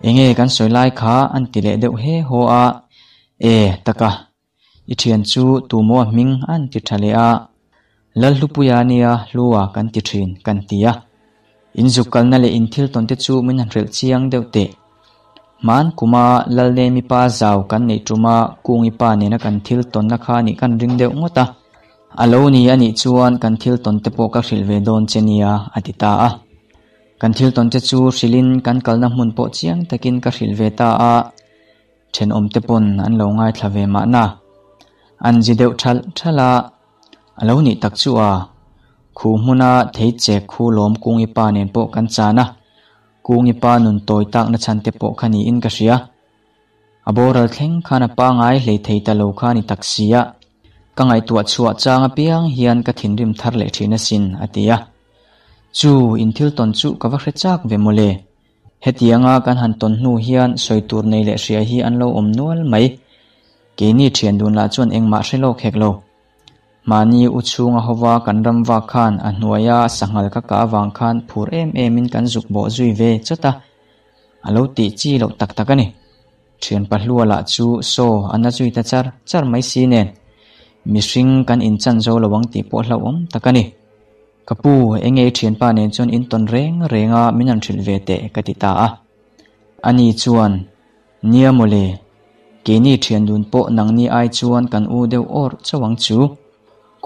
A: Enge kan sawi lai kha an ti leh deuh he haw a, E taka, I thian chu tumaw a hming an ti tha leh a, Lalhlupuia nia hlua kan ti thin kan ti a. In zuk kalna leh in thil tawn te chu min han hrilh chiang deuh teh. Hman kuma Lalnemi pa zau kan neih tuma Kungi pa nena kan thil tawnna kha nih kan ring deuh ngawt a. A lo ni a nih chuan kan thil tawn te pawh ka hrilh ve dawn che nia a ti ta a. Kan thil tawn te chu hrilhin kan kalna hmun pawh chiang takin ka hrilh ve ta a. Thenawmte pawn an lo ngaithla ve mahna. An zi deuh thalh thalh a, a lo nih tak chu a, khu hmuna thei chek khu lawm Kungi pa nen pawh kan chan a, Kungi pa nun tawi takna chhan te pawh kha niin ka hria. A boral thleng khan a pangai hlei thei ta lo kha ni tak si a, ka ngaihtuah chhuah chang apiang hian ka thinrim thar leh thin asin, a ti a. Chu, in thil tawn chu ka va hre chak ve mawle. Hetianga kan han tawn hnu hian sawi tur nei leh hria hi an lo awm nual mai. Keini thian dun lah chuan engmah hre lawk hek lo. Mahni u chhunga hova kan ram vak khan a hnuaia sanghal ka kah avang khan phur em emin kan zuk bawh zui ve chawt a. A lo tih chi loh tak tak a ni. Thian pahlua lah chu saw a na zui ta char char mai si nen. Mihring kan inchan zo lo ang tih pawh hlauhawm tak a ni. Ka pu, enge i thianpa nen chuan in tawn reng reng a min han hrilh ve teh ka ti ta a. Ani chuan, Nia mawle, keini thian dun pawh nangni ai chuan kan u deuh awrh chauh ang chu.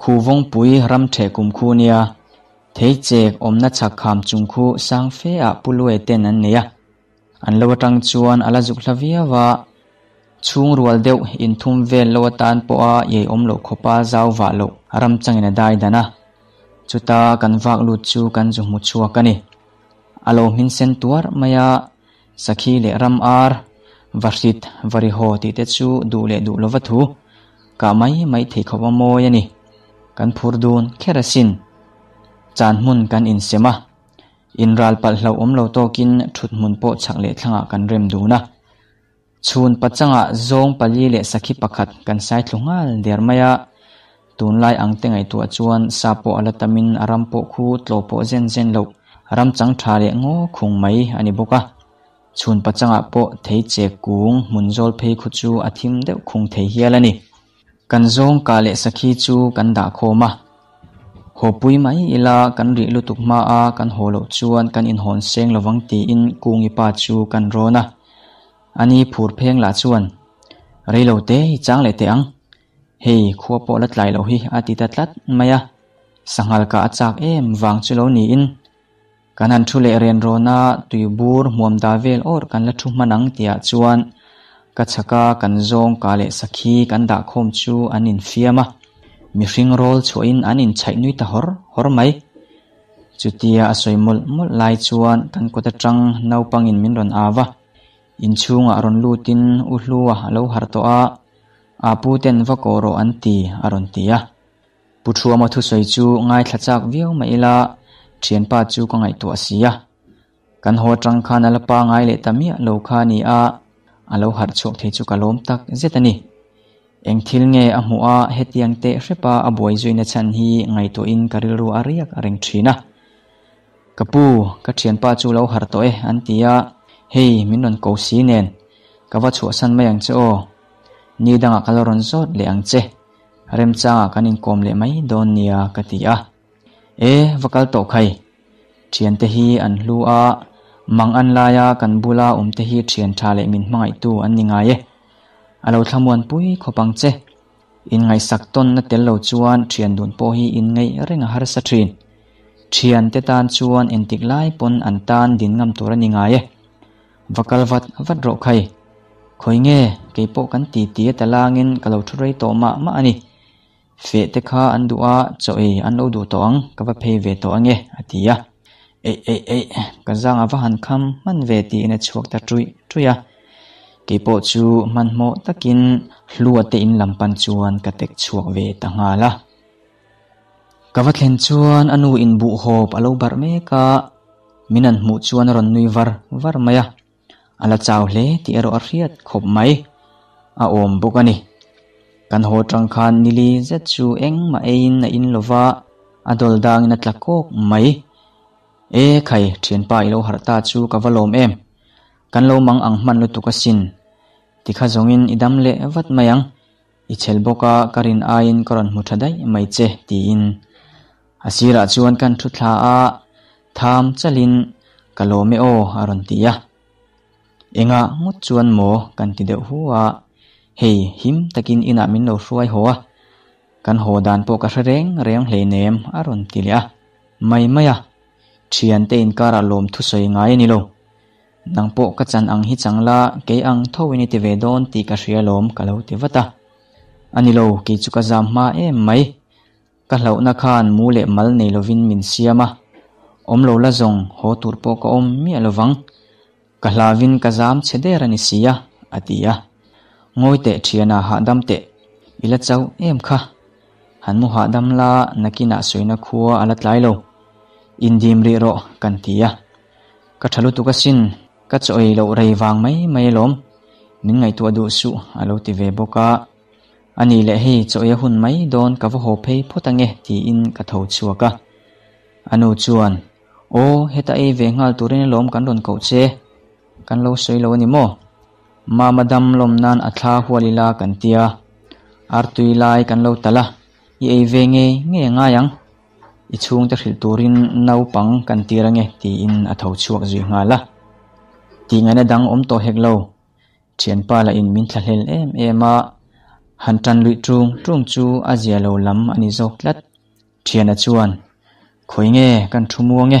A: Khu vawngpui ram theh kum khu nia, thei chek awmna chhak kham chung khu sang fe ah Pu Lue ten an nei a. An lo atang chuan a la zuk hla viau a, chhung rual deuh inthum vel lo atan pawha iai awm loh khawpa zau vah loh ram changin a dai dan a. Chuta kan vak lut chu kan zu hmu chhuak a ni. A lo hmin sen tuar mai a, sakhi leh ram ar, vahrit, varihaw tih te chu duh leh duh lova thu kah mai mai thei khawp a mawi a ni. Kan phur dun kher asin. Chan hmun kan insem a. Inral palh hlauh awm lo tawkin thut hmun pawh chhak leh thlangah kan rem dun a. Chhun pachangah zawng pali leh sakhi pakhat kan sai thlu nghal der mai a. Tunlai ang te ngaihtuah chuan sa pawh a la tamin a ram pawh khu tlaw pawh zen zen loh ram chang tha leh ngaw khung mai a ni bawk a. Chhun pachangah pawh thei chek kung hmun zawl phei khu chu a thim deuh khung thei hial a ni. Kan zawng kah leh sakhi chu kan dah khawm a. Haw pui mai ila kan rih lutuk hma a kan haw loh chuan kan inhawn seng lovang tiin Kungi pa chu kan rawn a. Ani phur pheng lah chuan, Reilo te i chang leh teh ang. Hei khua pawh la tlai loh hi a ti ta tlat mai a. Sanghal kah a chak em vang chu lo niin. Kan han thu leh ren rawn a, tuibur hmuam da vel awrh kan la thu hman ang tihah chuan ka chhaka kan zawng kah leh sakhi kan dah khawm chu an infiam a, mihring rawl chhuahin an inchhaih nui ta hawr hawr mai. Chutia a sawi mawlh mawlh lai chuan kan kawt atang naupangin min rawn au a, inchhungah rawn lutin U Hlua a lo harh tawh a, Aa pu ten va kawh rawh an ti a rawn ti a. Pu Thuama thusawi chu ngaithla chak viau mah ila thianpa chu ka ngaihtuah si a. Kan haw atang khan a la pangai leh ta miah lo kha a ni a, a lo harh chhuak thei chu ka lawm tak zet a ni. Eng thil nge a hmuh a hetiang teh hrepa a buai zuina chhan hi ngaihtuahin ka rilru a riak a reng thin a. Ka pu, ka thianpa chu lo harh tawh e an ti a, hei min rawn ko si nen, ka va chhuahsan mai ang che aw. Ni dangah ka la rawn zawt leh ang che. Remchangah kan inkawm leh mai dawn nia ka ti a. E, va kal tawh khai. Thiante hi an hlu a, mang an laia kan bula awmte hi thian tha leh min hmangaihtu an ni ngai e. A lo thlamuan pui khawp ang che. Inngaihsak tawnna tel lo chuan thian dun pawh hi inngeih reng a harsa thin. Thiante tan chuan entik lai pawn an tan din ngam tur a ni ngai e. Va kal vat vat rawh khai. Khawi nge, kei pawh kan ti ti a talangin ka lo thu rei tawh mah mah a ni. Feh te kha an duh a, chaw ei an lo duh tawh ang, ka va phei ve tawh ange, a ti a. Eih eih eih, ka zang a va han kham hman ve tiin a chhuak ta ṭuih ṭuih a. Kei pawh chu hmanhmawh takin Hlua te in lam pan chuan ka tek chhuak ve ta nghal a. Ka va thlen chuan a nu in buhhawp a lo barh mek a, min an hmuh chuan a rawn nui var var mai a. A la chau hle tih erawh a hriat khawp mai. A awm bawk a ni. Kan haw tang khan nili zet chu engmah eiin a in lova, a dawl dangin a tla kawk mai. E khai, thianpa i lo harh ta chu ka va lawm em. Kan lo mang ang hman lutuk asin. Tikha zawngin i dam leh vat mai ang. I chhel bawk a, ka rin aiin ka rawn hmu tha daih mai che, tiin a sirah chuan kan thu thla a, tham chalin ka lawm e aw a rawn ti a. Engah ngawt chuan maw kan ti deuh hu a, hei him takin inah min lo hruai haw a, kan haw dan pawh ka hre reng reng hleinem a rawn ti leh a, mai mai a, thiante inkarah lawm thusawi ngai a ni lo. Nang pawh ka chan ang hi chang la, kei ang tho in i ti ve dawn tih ka hria lawm ka lo ti vat a. A ni lo, kei chu ka zam hma em mai. Ka hlauhna khan mu leh mal nei lovin min siam a, awm lo la zawng haw tur pawh ka awm miah lovang. Ka hlavin ka zam chhe der a ni si a, a ti a. Ngawi teh thiana hahdam teh, i la chauh em kha. Han mu hahdam la nakinah sawina khua a la tlai lo. Indim rih rawh kan ti a. Ka tha lutuk asin, ka chaw ei loh rei vang mai mai alawm, min ngaihtuah duh suh a lo ti ve bawk a. A nih leh hei chaw ei a hun mai dawn ka va haw phei phawt ange tiin ka tho chhuak a. A nu chuan, Aw, heta ei ve nghal turin alawm kan rawn koh che, kan lo sawi lo a ni maw? Mama dam lawm nan a thla hual ila kan tia, artui lai kan lo talh a, i ei ve ngei ngei a ngai ang. I chhungte hrilh turin naupang kan tir ange tiin a tho chhuak zui nghal a. Tihngaihna dang awm tawh hek lo. Thianpa lah in min thlahlel em em a, han tan luih tung tung chu a zia lo lam a ni zawk tlat. Thiana chuan, Khawi nge kan thu muang e?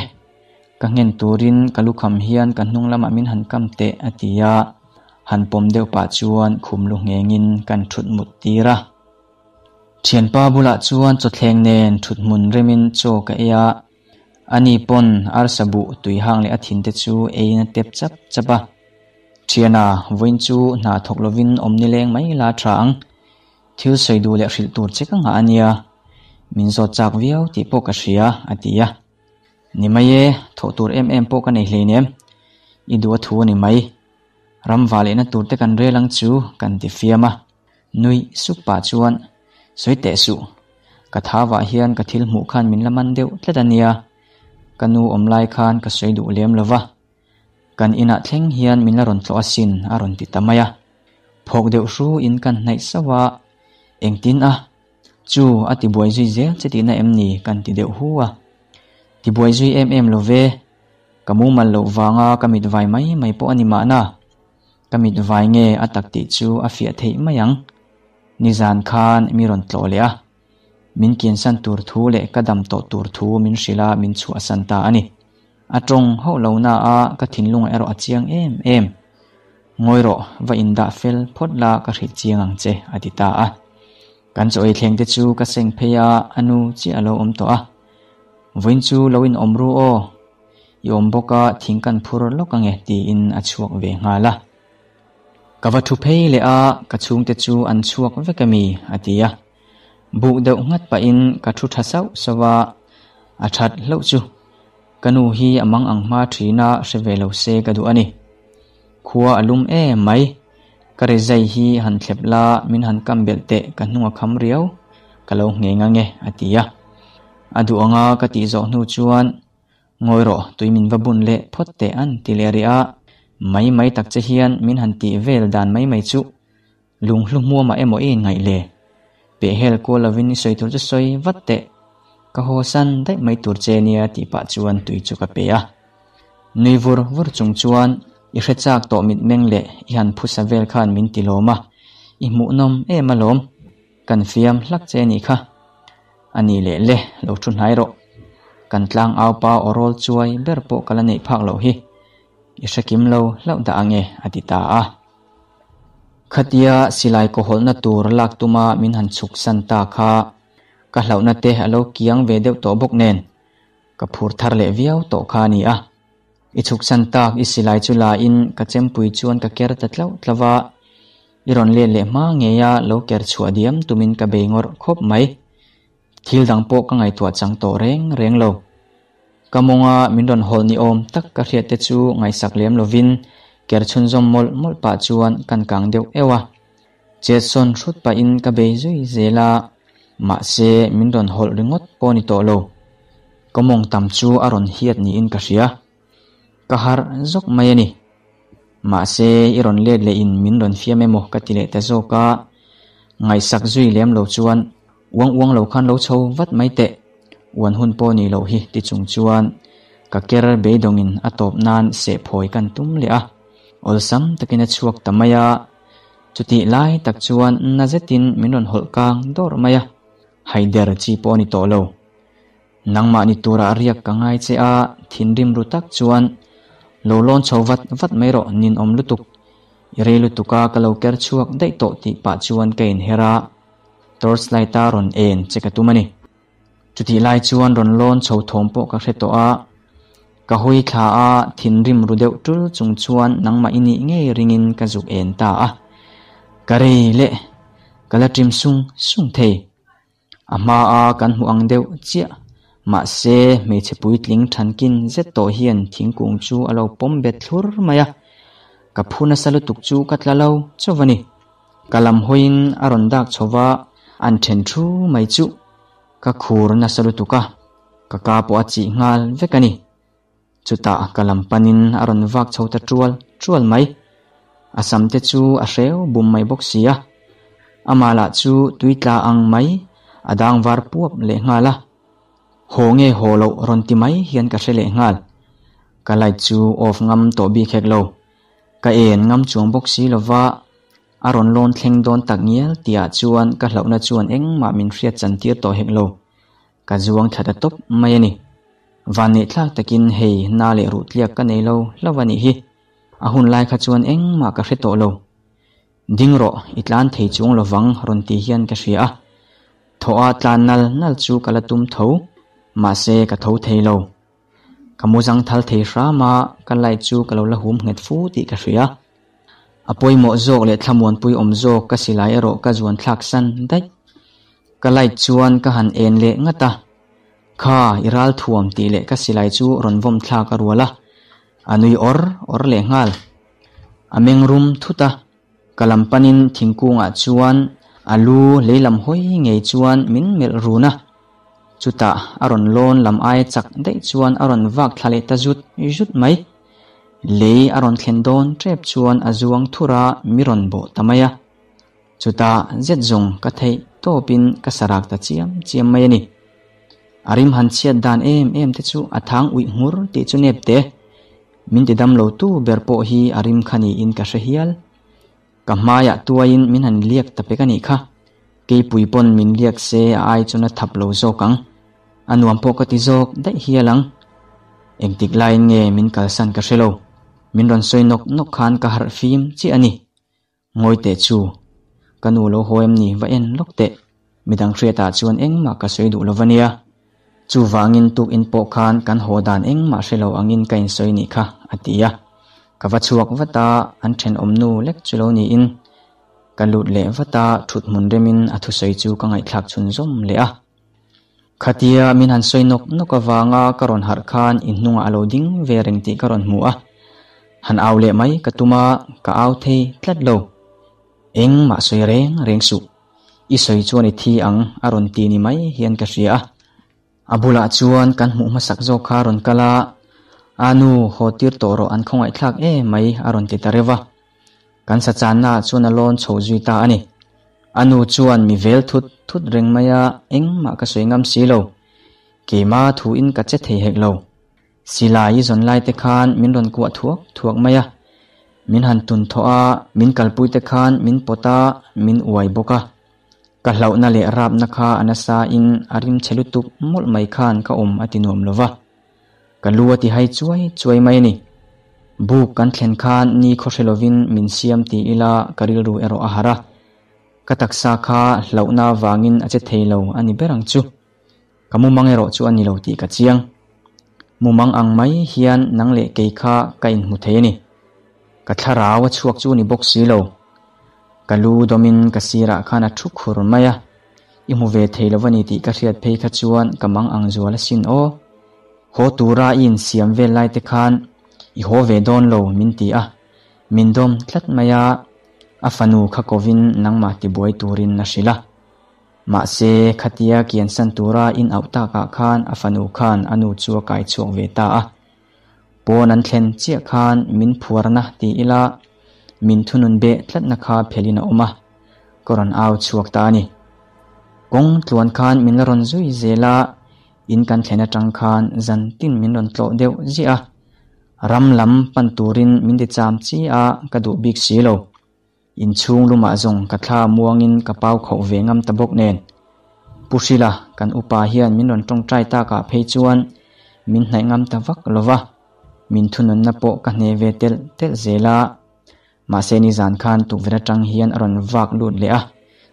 A: Ka nghen turin ka lukham hian ka hnung lamah min han kam teh a ti a, han pawm deuh pah chuan khum lu nghengin kan thut mut tir a. Thianpa bulah chuan chawthleng nen thuthmun remin chaw ka ei a, ani pawn arsa buh tui hang leh a thin te chu eiin a tep chap chap a. Thiana, vawiin chu hna thawk lovin awm nileng mai la tha ang. Thil sawi duh leh hrilh tur che ka nghah a nia, min zawt chak viau tih pawh ka hria, a ti a. Ni mai e, thawh tur em em pawh ka nei hleinem. I duh a thu a ni mai. Ram va lehna tur te kan rel ang chu kan ti fiam a. Nui sup pah chuan, Sawi teh suh, ka thavah hian ka thil hmuh khan min la man deuh tlat a nia, ka nu awm lai khan ka sawi duh lem lo va, kan inah thleng hian min la rawn tlawh asin a rawn ti ta mai a. Phawk deuh hru in kan hnaih sauh a, engtin a, chu a tibuai zui zel che tihna em ni kan ti deuh hu a. Tibuai zui em em lo ve, ka mumal loh vanga ka mit vai mai mai pawh a ni mahna. Ka mit vai nge a tak tih chu a fiah theih mai ang. Nizan khan mi rawn tlawh leh a. Min kiansan tur thu leh ka dam tawh tur thu min hrilh a, min chhuahsan ta a ni. A tawng hauh lo na a, ka thinlungah erawh a chiang em em. Ngawi rawh, va indah fel phawt la ka hrilh chiang ang che, a ti ta a. Kan chaw ei thleng te chu ka seng phei a, a nu chiah a lo awm tawh a. Vawiin chu lo in awm ru aw, i awm bawk a thing kan phur lawk ange tiin a chhuak ve nghal a. Ka va thu phei leh a, ka chhungte chu an chhuak vek a mi? a ti a. Buk deuh nghat pahin ka thu tha sauh sauh a, a that hlauh chu. Ka nu hi a mang ang hma thin a, hre ve lo se ka duh a ni. Khua a lum em mai. Ka rizai hi han thlep la, min han kam belh teh, ka hnung a kham riau, ka lo ngheng ange, a ti a. A duh anga ka tih zawh hnu chuan, Ngawi rawh, tui min va bun leh phawt teh an ti leh rih a, mai mai tak che hian min han tih vel dan mai mai chu Lunghlu hmuamah emaw i inngaih le? Pehhel kual lovin i sawi tur chu sawi vat teh. Ka haw san daih mai tur che nia tih pah chuan tui chu ka pe a. Nui vur vur chung chuan i hre chak tawh mitmeng leh i han phusa vel khan min ti lawm a, i hmuhnawm em alawm. Kan fiam hlak che nih kha. A ni leh le, lo thu hnai rawh. Kan tlang aupa aw rawl chuai ber pawh ka la neih phak loh hi. I hre kim lo hlauh dah ange a ti ta a. Khatia silai kawhawlhna tur lak tuma min han chhuk san ta kha ka hlauhna te a lo kiang ve deuh tawh bawk nen ka phur thar leh viau tawh kha a ni a. I chhuk san tak i silai chu la in ka chempui chuan ka ker ta tlauh tlauh a, i rawn let leh hma ngei a lo ker chhuah diam tumin ka bei ngawrh khawp mai. Thil dang pawh ka ngaihtuah chang tawh reng reng lo. Ka mawnga min rawn hawlh ni awm tak ka hriat te chu ngaihsak lem lovin ker chhunzawm mawlh mawlh pah chuan kan kang deuh euh a. Chet sawn hrut pahin ka bei zui zel a, mahse min rawn hawlh ringawt pawh ni tawh lo. Ka mawng tam chu a rawn hiat niin ka hria. Ka harh zawk mai a ni. Mahse i rawn let leh in min rawn fiam emaw ka ti leh ta zawk a, ngaihsak zui lem lo chuan uang uang lo khan lo chho vat mai teh, uan hun pawh ni loh hi ti chung chuan ka ker beidawngin a tawp nan sehphawi kan tum leh a, awlsam takin a chhuak ta mai a, chutih lai tak chuan na zetin min rawn hawlh kang dawrh mai a, haider chi pawh a ni tawh lo. Nangmah ni turah riak ka ngai che a, thinrim ru tak chuan lo lawn chho vat vat mai rawh, ninawm lutuk. I rei lutuk a, ka lo ker chhuak daih tawh tih pah chuan ka inher a, torch light a rawn en che ka tum a ni. Chutih lai chuan rawn lawn chho thawm pawh ka hre tawh a, ka hawi thla a, thinrim ru deuh tul chung chuan nangmah i nih ngei ringin ka zuk en ta a. Ka rei leh, ka la ṭim sung sung thei. A hmaa kan hmuh ang deuh chiah. Mahse, hmeichhe puitling thankin zet tawh hian thingkung chu a lo pawm bet thlur mai a. Ka phu nasa lutuk chu ka tla lo chauh a ni. Ka lam hawiin a rawn dak chho va, an then thu mai chu ka khur nasa lutuk a, ka ka pawh a chih nghal vek a ni. Chutah ka lam panin a rawn vak chho ta tual tual mai. A sam te chu a hreu bum mai bawk si a. Amah lah chu tui tla ang mai a dang var puap leh nghal a. Haw nge haw loh rawn ti mai hian ka hre leh nghal. Ka light chu off ngam tawh bik hek lo. Ka en ngam chuang bawk si lova a rawn lawn thleng dawn tak ngial tihah chuan ka hlauhna chuan engmah min hriat chan tir tawh hek lo. Ka zuang thla ta tawp mai a ni. Vanneih thlak takin hei na leh ruh tliak ka nei lo hlauh a nih hi. A hun lai kha chuan engmah ka hre tawh lo. Ding rawh, i tlan thei chuang lovang rawn ti hian ka hria a. Thawh a tlan nal nal chu ka la tum tho, mahse ka tho thei lo. Ka mu zang thal thei hram a, ka light chu ka lo la hum nghet fu tih ka hria. A pawimawh zawk leh thlamuanpui awm zawk ka silai erawh ka zuan thlak san daih. Ka light chuan ka han en leh ngat a, Kha, i ral thuam tih leh ka silai chu rawn vawm thlak a rual a, a nui awr awr leh nghal. A meng rum thut a, ka lam panin thingkungah chuan a lu leilam hawi ngei chuan min melh run a. Chutah a rawn lawn lam aia chak daih chuan a rawn vak thla leh ta zut zut mai. Lei a rawn thlen dawn tep chuan a zuang thur a, mi rawn bawh ta mai a. Chutah zet zawng ka theih tawpin ka sarak ta chiam chiam mai a ni. A rim han chhiat dan em em te chu a thang uih nghur tih chu nep te. Min ti dam lo tu ber pawh hi a rim kha niin ka hre hial. Ka hmaiah tuaiin min han liak ta pek a nih kha. Keipui pawn min liak se a ai chuan a thap lo zawk ang. A nuam pawh ka ti zawk daih hial ang. Engtik laiin nge min kalsan ka hre lo. Min rawn sawi nawk nawk khan ka harh fim chiah a ni. Ngawi teh chu. Ka nu lo haw em ni va en lawk teh. Midang hriatah chuan engmah ka sawi duh lo va nia. Chuvangin tukin pawh khan kan haw dan engmah hre lo angin ka insawi nih kha, a ti a. Ka va chhuak vat a, an thenawm nu lek chu lo niin. Ka lut leh vat a, thut hmun remin a thusawi chu ka ngaihthlak chhunzawm leh a. Khatia min han sawi nawk nawk avanga ka rawn harh khan in hnungah a lo ding ve reng tih ka rawn hmu a. Han au leh mai ka tum a, ka au thei tlat lo. Engmah sawi reng reng suh. I sawi chuan i thi ang a rawn ti ni mai hian ka hria a. A bulah chuan kan hmuh hmasak zawk kha a rawn kal a, A nu, haw tir tawh rawh an khawngaihthlak em mai a rawn ti ta reuh va. Kan sa channaah chuan a lawn chho zui ta a ni. A nu chuan mi vel thut thut reng mai a, engmah ka sawi ngam si lo. Keima thuin ka che thei hek lo. Silai i zawn lai te khan min rawn kuah thuak thuak mai a, min han tun thawh a, min kalpui te khan min pawt a, min uai bawk a. Ka hlauhna leh rapna kha a nasa in a rim chhe lutuk mawlh mai khan ka awm a ti nuam lo va. Ka lu a ti hai chuai chuai mai a ni. Buk kan thlen khan ni khaw hre lovin min siam ti ila ka rilru erawh a harh a. Ka taksa kha hlauhna avangin a che thei lo a ni ber ang chu. Ka mumang erawh chu a ni lo tih ka chiang. Mumang ang mai hian nang leh kei kha ka inhmu thei a ni. Ka thlarau a chhuak chu ni bawk si lo. Ka lu dawmin ka sirah khan a thu khur mai a, i hmu ve thei lo a ni tih ka hriat phei kha chuan ka mang ang zual asin aw. Haw tura i insiam vel lai te khan i haw ve dawn lo min ti a, min dawm tlat mai a, a fanu kha kovin nangmah tibuai turin a hrilh a. Mahse, khatia kiansan tura in auh takah khan a fanu khan a nu chu a kai chhuak ve ta a. Pawn an thlen chiah khan min phuarna ti ila min thunun beh tlatna kha phelin a awm a, ka rawn au chhuak ta a ni. Kawng tluan khan min la rawn zui zel a, in kan thlen atang khan zan tin min rawn tlawh deuh ziah a. Ram lam pan turin min ti cham chi a, ka duh bik si lo. Inchhung lumah zawng ka thla muangin ka pau khauh ve ngam ta bawk nen. Pu Hrila, kan upa hian min rawn tawngtai takah phei chuan min hnaih ngam ta vak lo va, min thununna pawh ka hne ve telh telh zel a. Mahse nizan khan tukverh atang hian a rawn vak lut leh a,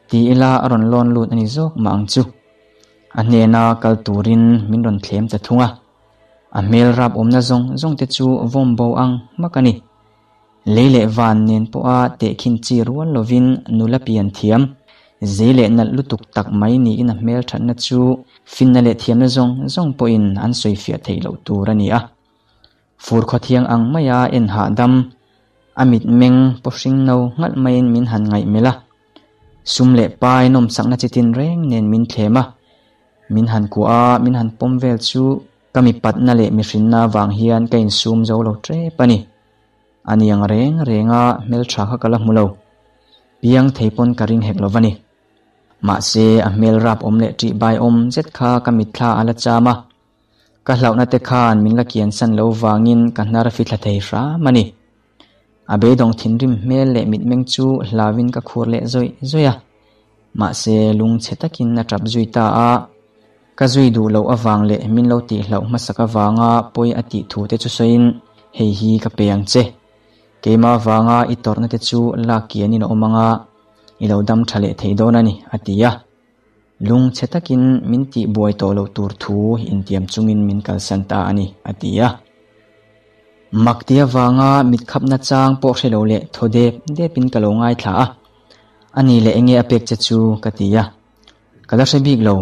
A: ti ila a rawn lawn lut a ni zawk mah ang chu. A hnena kal turin min rawn thlem ta thung a. A hmel rap awmna zawng zawng te chu vawm bo ang hmak a ni. Lei leh van nen pawha tehkhin chi rual lovin nula pian thiam, zei leh nalh lutuk tak mai niin a hmel thatna chu finna leh thiamna zawng zawng pawhin an sawifiah theih loh tur a ni a. Fur khawthiang ang maia en hahdam, a mitmeng paw hring no nghalh maiin min han ngaihmelh a. Sum leh pai nawmsakna chi tin reng nen min thlem a. Min han kuah a, min han pawm vel chu ka mipatna leh mihrinna avang hian ka insum zo lo tep a ni. A niang reng reng a, hmeltha kha ka la hmu lo. Piang thei pawn ka ring hek lo va ni. Mahse, a hmel rap awm leh ṭih bai awm zet kha ka mitthla a la cham a. Ka hlauhna te khan min la kiansan lo vangin ka hnar fithla thei hram a ni. A beidawng thinrim hmel leh mitmeng chu hlauin ka khur leh zawih zawih a. Mahse, lungchhe takin a ṭap zui ta a. Ka zui duh loh avang leh min lo tihhlauh hmasak avanga pawi a tih thu te chu sawiin, Hei hi ka pe ang che. Keimah avanga i tawrhna te chu lak kianin a awm ang a, i lo dam tha leh thei dawn a ni, a ti a. Lungchhe takin min tih buai tawh loh tur thu intiam chungin min kalsan ta a ni, a ti a. Mak ti avanga mitkhapna chang pawh hre lo leh thaw dep depin ka lo ngaithla a. A ni leh enge a pek che chu? ka ti a. Ka la hre bik lo.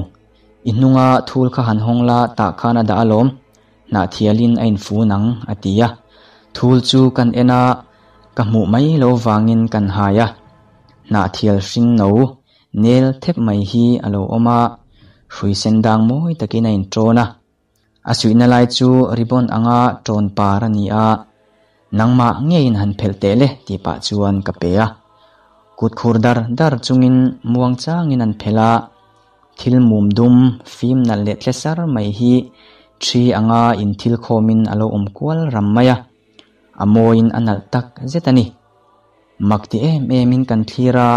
A: I hnunga thul kha han hawng la tah khan a dah alawm. Hnahthialin a infun ang, a ti a. Thul chu kan en a, ka hmuh mai lo vangin kan hai a. Hnahthial hring no nel thep mai hi a lo awm a, hrui sen dang mawi takin a inṭawn a. A suihna lai chu ribbon anga ṭawn par a ni a, Nangmah ngeiin han phelh teh le tih pah chuan ka pe a. Kut khur dar dar chungin muang changin an phelh a, thil mum dum fim nalh leh tle sar mai hi ṭhi anga inthil khawmin a lo awm kual ram mai a, a mawiin a nalh tak zet a ni. Mak ti em emin kan thlir a.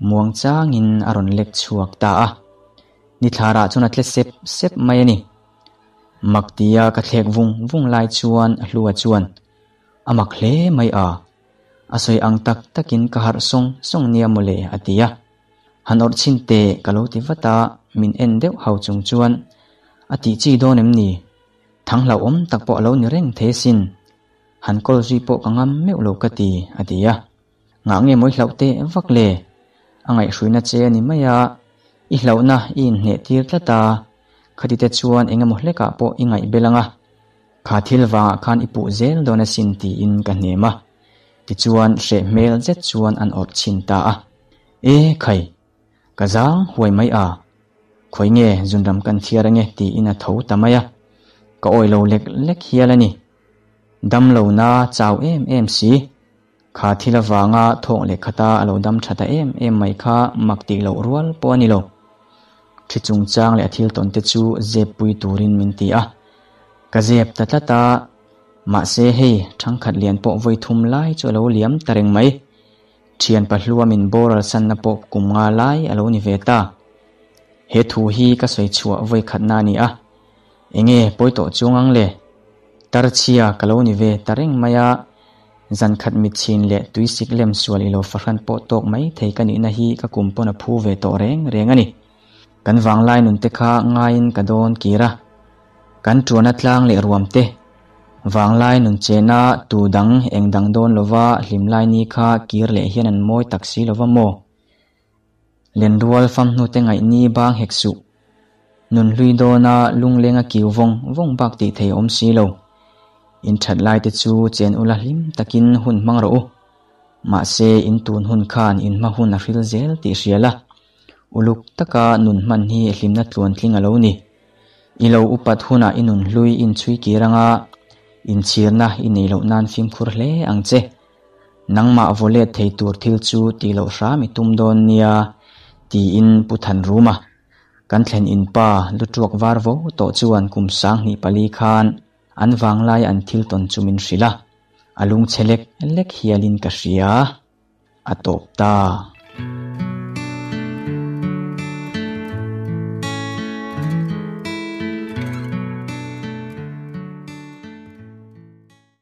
A: Muangchangin a rawn lek chhuak ta a. Nithlarah chuan a tle sep sep mai a ni. Mak tia ka thlek vung vung lai chuan Hlua chuan, A mak hle mai a. A sawi ang tak takin ka harh sawng sawng nia mawle a ti a. Han awrh chhin teh ka lo ti vat a, min en deuh hau chung chuan, A tih chi dawn em ni? Thang hlauhawm tak pawh a lo ni reng thei asin. Han kawl zui pawh ka ngam meuh lo ka ti, a ti a. Ngah nge mawi hlauh teh vak le? A ngaihhruina che a ni mai a, i hlauhna i inhneh tir tlat a, khati te chuan eng emaw hlekah pawh i ngaih bel ang a, kha thil vangah khan i puh zel dawn asin tiin ka hnem a. Tichuan hreh hmel zet chuan an awrh chhin ta a. E khai! Ka zang huai mai a, khawi nge zunram kan thiar ange tiin a tho ta mai a, ka awih lo lek lek hial a ni. Damlohna chau em em si. Kha thil avanga thawk leh khata a lo dam tha ta em em mai kha mak tih loh rual pawh a ni lo. Thi chungchang leh a thil tawn te chu zep pui turin min ti a. Ka zep ta tlat a, mahse hei thangkhat lian pawh vawi thum lai chu a lo liam ta reng mai. Thian pahlua min boral sanna pawh kum nga lai a lo ni ve ta. He thu hi ka sawi chhuah vawi khatna a ni a. Enge pawi tawh chuang ang le? Tarchhia ka lo ni ve ta reng mai a, zan khat mitchhin leh tuisik lem sual i lo fahran pawh tawk mai thei ka nihna hi ka kum pawn a phu ve tawh reng reng a ni. Kan vanglai nun te kha ngaiin ka dawn kir a, kan tuana tlang leh ruam te, vanglai nun chena tu dang eng dang dawn lova hlimlai ni kha kir leh hian an mawi tak si lova maw? Lenrual famhnute ngaihni bang hek suh. Nunhlui dawna lunglenga kiu vawng vawng bak tih thei awm si lo. In that lai te chu chen ula hlim takin hun hmang rawh u. Mahse in tun hun khan in hma hun a hril zel tih hria la. Uluk taka nun hman hi hlimna tluantling a lo ni. I lo upat hunah i nunhlui inchhui kir anga inchhirna i nei loh nan fimkhur hle ang che. Nangmah vaw let thei tur thil chu tih loh hram i tum dawn nia, tiin Pu Thanruma, kan thlen in pa lu tuak var vo tawh chuan kum 2004 khan an vanglai an thil tawn chu min hrilh a, a lungchhe lek lek hialin ka hria. A tawp ta.